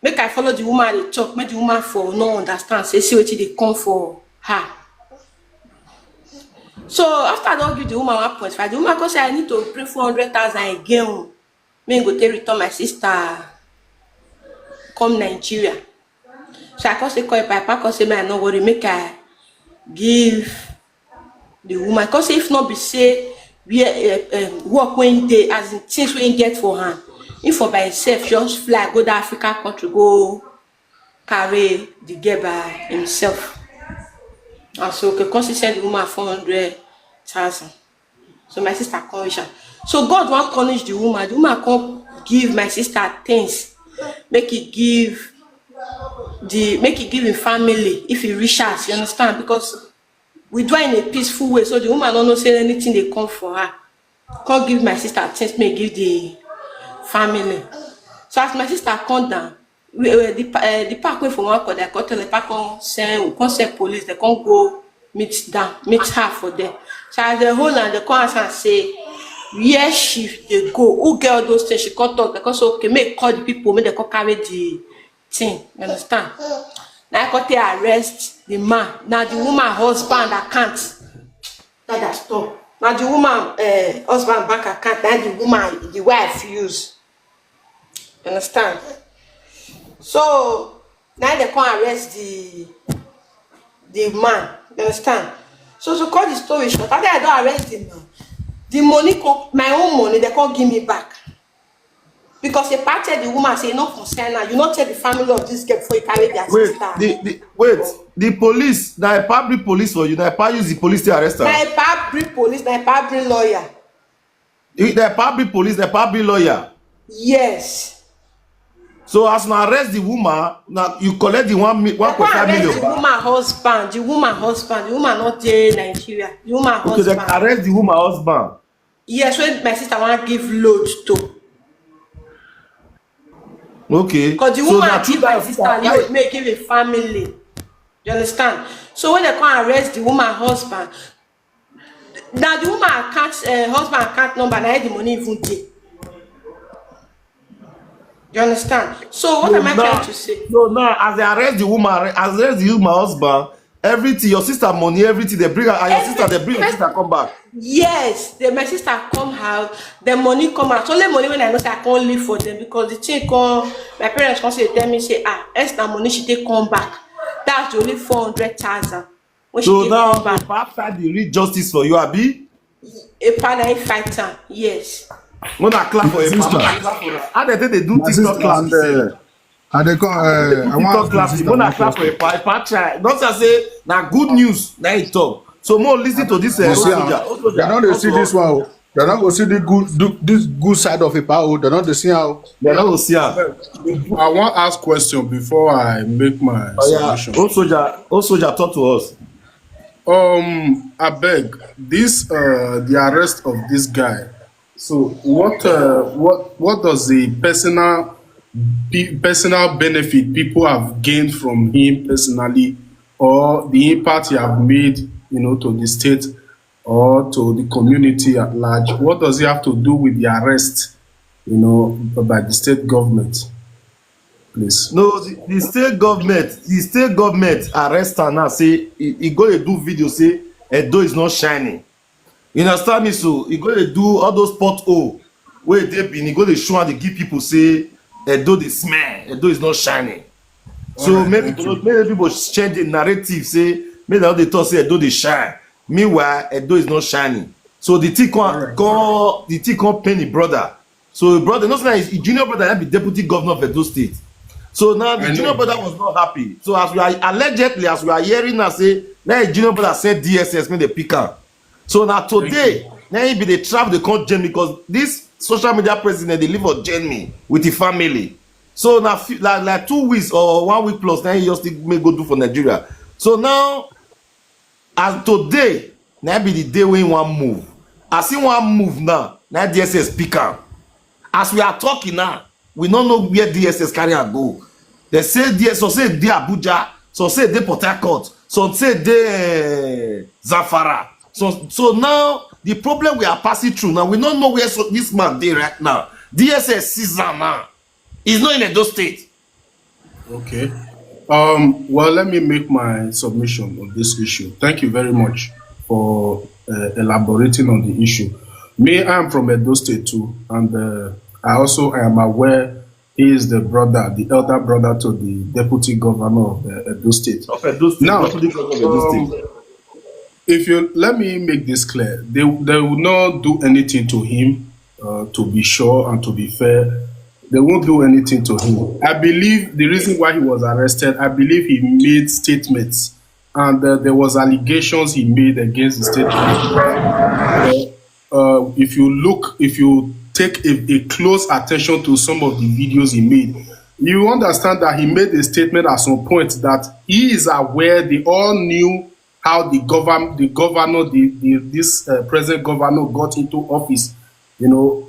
make I follow the woman dey talk, make the woman for no understand, say see wetin dey come for her. So after I don give the woman one point five, the woman come say I need to bring four hundred thousand again o, make I go take return my sister come Nigeria. So I come say call Epa, Epa come say make I no worry, make I give the woman. Come say if not be say where, uh, um, work wey dey, as in things wey get for hand, if for by himself just fly go that Africa country go carry the girl by himself. And so okay, come still send the woman four hundred thousand. So my sister come reach am. So God wan punish the woman. The woman come give my sister things, make he give the, make he give him family if he reach house. You understand? Because we do am in a peaceful way, so the woman no know say anything dey come for her. Come give my sister things, make give the family. So as my sister come down, we, uh, the pa- uh, the park wey for one corner, I come tell the park come send, come send police. They come go meet down, meet her for there. So as they hold am, they come ask am say where she dey go, who get all those things. She come talk. They come say okay, make call the people, make they come carry the thing. You understand? Now I come take arrest the man. Now the woman husband account. That I stop. Now the woman, uh, husband bank account. Now the woman, the wife use. You understand? So now they come arrest the the man. You understand? So to cut the story short, after I don arrest the man, the money come, my own money, they come give me back. Because Epa tell the woman say, "You no concern her. You no tell the family of this girl before you carry their Wait, sister." the, the wait, the police, na Epa bring police for you, na Epa use the police to arrest her. Na Epa bring police, na Epa bring lawyer. You- Na Epa bring police, na Epa bring lawyer. Yes. So as you arrest the woman, now you collect the one mi- They come arrest one point five million the back. Woman husband, the woman husband, the woman not dey Nigeria. The woman Okay, they husband. Arrest the woman husband. Yes, when my sister wan give load to. Okay. Because the So woman na give two my thousand sister load, make give a family. You understand? So when they come arrest the woman husband, now the woman account, uh, husband account number, now the money even dey. You understand? So what No, am I now, trying to say? No, now as they arrest the woman, arre- as they arrest the woman husband, everything, your sister money, everything they bring her, and your sister they bring your sister come back. Yes, the my sister come out, the money come out. Only money when I know say I can't live for them because the thing come, my parents come say tell me say ah, Esther money she take come back. That's the only four hundred thousand when she So take now, come back. Epa side dey reach justice for you, abi? Epa na him fight am, yes. When I clap for Epa, Sister. I clap for her. How they take they do My TikTok sister, clap and, sef? uh, and they come. Uh, I TikTok want to clap. ask When I one clap for question. Epa, Epa try. Don't I say na good news? Na it talk. So more listen to this. Uh, You see, Old Soldier. am, Old Soldier, they don't dey talk see to this us. One. Oh. They don't go see the good, do, this good side of Epa. Oh, they don't dey see how. They don't go see am. I want ask question before I make my Oh yeah, submission. Old Soldier, Old Soldier, talk to us. Um, I beg this uh the arrest of this guy. So what uh what what does the personal pe- personal benefit people have gained from him personally, or the impact he have made, you know, to the state or to the community at large? What does he have to do with the arrest, you know, by the state government? Please. No, the, the state government, the state government arrest am now. Say he, he go dey do video. Say Edo is not shining. You understand me? So he go dey do all those pothole wey dey been. He go dey show and dey give people say Edo dey smell. Edo is not shining. So All right, maybe thank you. Maybe people change the narrative. Say maybe they talk say Edo dey shine. Meanwhile, Edo is not shining. So the thing come come the thing come pain the brother. So the brother, not say his junior brother, na be deputy governor of Edo State. So now the I junior know. Brother was not happy. So as we are allegedly, as we are hearing now, say Now his junior brother send D S S make they pick am. So now today, now he be the trap they can't join because this social media president they live for join me with the family. So now few- like, like two weeks or one week plus now he just still may go do for Nigeria. So now as today, now be the day when one move. As he one move now, now D S S pick am. As we are talking now, we don't know where D S S carry am go. They say D S S, some say dey Abuja, some say dey Port Harcourt, some say dey eh, Zamfara. So so now the problem we are passing through now, we don't know where so, this man dey right now. D S S seize am now. He's not in Edo State. Okay. Um, well, let me make my submission on this issue. Thank you very much for uh, elaborating on the issue. Me, I'm from Edo State too, and uh, I also am aware he is the brother, the elder brother to the deputy governor of the Edo State. Of Edo State, Now, deputy governor of Edo um, State. If you let me make this clear, they they will not do anything to him. Uh, to be sure and to be fair, they won't do anything to him. I believe the reason why he was arrested, I believe he made statements, and uh, there was allegations he made against the state. Uh, uh, if you look, if you take a, a close attention to some of the videos he made, you understand that he made a statement at some point that he is aware they all knew how the govern the governor the, the this uh, present governor got into office. You know,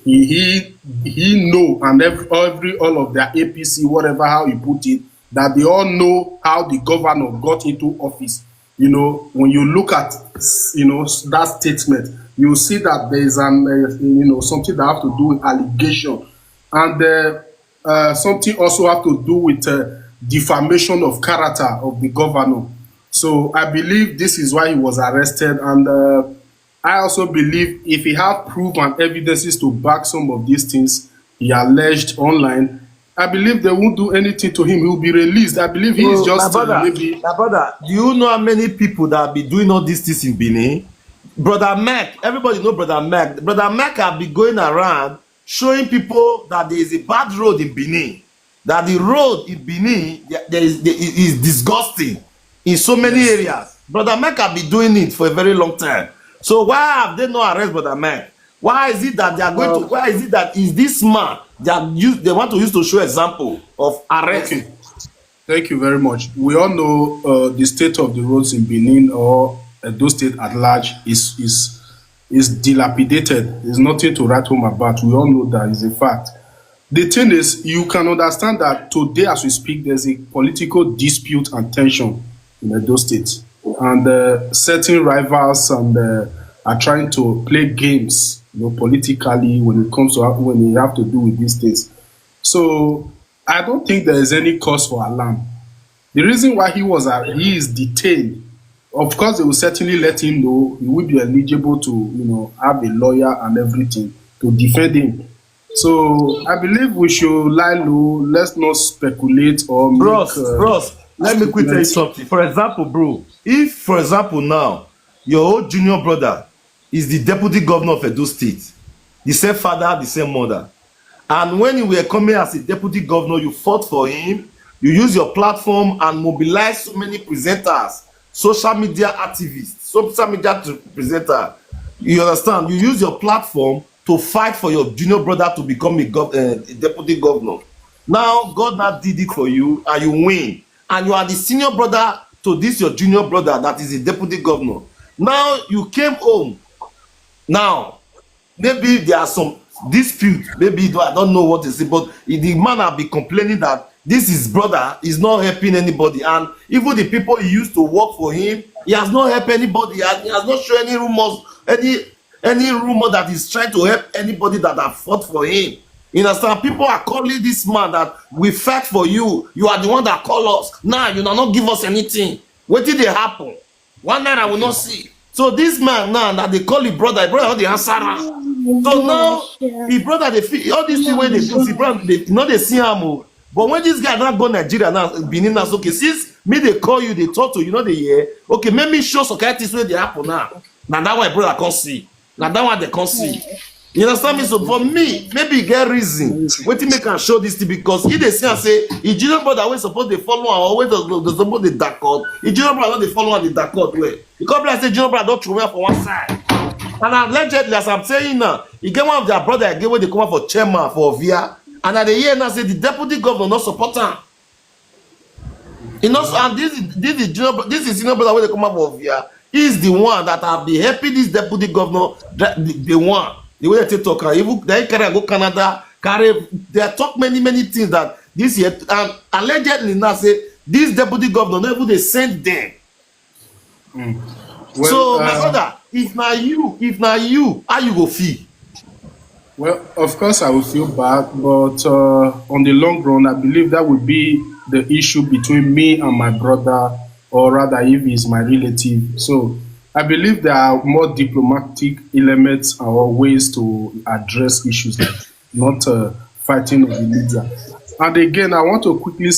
he he he know, and every, every all of their A P C, whatever, how he put it, that they all know how the governor got into office. You know, when you look at, you know, that statement, you see that there is an uh, you know, something that have to do with allegation, and uh, uh, something also have to do with uh, defamation of character of the governor. So I believe this is why he was arrested, and uh, I also believe if he have proof and evidences to back some of these things he alleged online, I believe they won't do anything to him. He will be released. I believe he is Oh, just my uh, brother, maybe my brother, do you know how many people that have been doing all these things in Benin? Brother Mac, everybody know Brother Mac. Brother Mac have been going around showing people that there is a bad road in Benin, that the road in Benin there is there is disgusting in so many areas. Brother Mac have been doing it for a very long time. So why have they not arrested Brother Mac? Why is it that they are going to? Why is it that is this man they are use they want to use to show example of arrest? Okay. Thank you very much. We all know uh, the state of the roads in Benin or Edo State at large is is is dilapidated. There's nothing to write home about. We all know that is a fact. The thing is, you can understand that today, as we speak, there's a political dispute and tension in Edo State, and uh, certain rivals and uh, are trying to play games, you know, politically when it comes to when they have to do with these things. So I don't think there is any cause for alarm. The reason why he was uh, he is detained, of course, they will certainly let him know he will be eligible to, you know, have a lawyer and everything to defend him. So I believe we should lie low. Let's not speculate or make. Bros, uh, bros, let me quick tell you statements. Something. For example, bro, if for example now your old junior brother is the deputy governor of Edo State, the same father, the same mother, and when you were coming as a deputy governor, you fought for him, you use your platform and mobilize so many presenters, social media activists, social media to presenter. You understand? You use your platform to fight for your junior brother to become a, gov- uh, a deputy governor. Now God now did it for you and you win, and you are the senior brother to this your junior brother that is a deputy governor. Now you came home. Now maybe there are some dispute, maybe though I don't know what is it, but the man have been complaining that this his brother is not helping anybody, and even the people he used to work for him, he has not helped anybody, and he has not shown any rumors, any any rumor that is trying to help anybody that have fought for him. You understand? People are calling this man that we fight for you. You are the one that call us. Now you not give us anything. What did they happen? One night I will not see. So this man now that they call him brother, his brother not the answer am. So now his brother they feel all these things when they do, his brother they not they see him. Oh. But when this guy now go Nigeria now, Benin now, okay, since me they call you, they talk to you, know they hear. Okay, make me show some kind things where they happen now. Now that one brother can't see. Now that one they can't see. You understand me? So for me, maybe e get reason wetin make am show this thing, because he dey see am say his junior brother wey suppose dey follow am, or wey dey dey suppose dey dakot, his junior brother no dey follow am dey dakot well. E come be like say junior brother don throw am for one side. And allegedly, as I'm saying now, e get one of their brother again wey dey come out for chairman for Ovia, and I dey hear now say the deputy governor no support am. You know, so, and this is this is junior, this is senior brother wey dey come out for Ovia. He is the one that have been helping this deputy governor, the, the, the one the way they take talk am. Even they carry am go Canada, carry they talk many many things that this year, and allegedly now say this deputy governor no even dey send them. Well, So my uh, brother, if na you, if na you, how you go feel? Well, of course, I will feel bad, but uh, on the long run, I believe that would be the issue between me and my brother, or rather, if he's my relative. So I believe there are more diplomatic elements or ways to address issues, like not uh, fighting of the media. And again, I want to quickly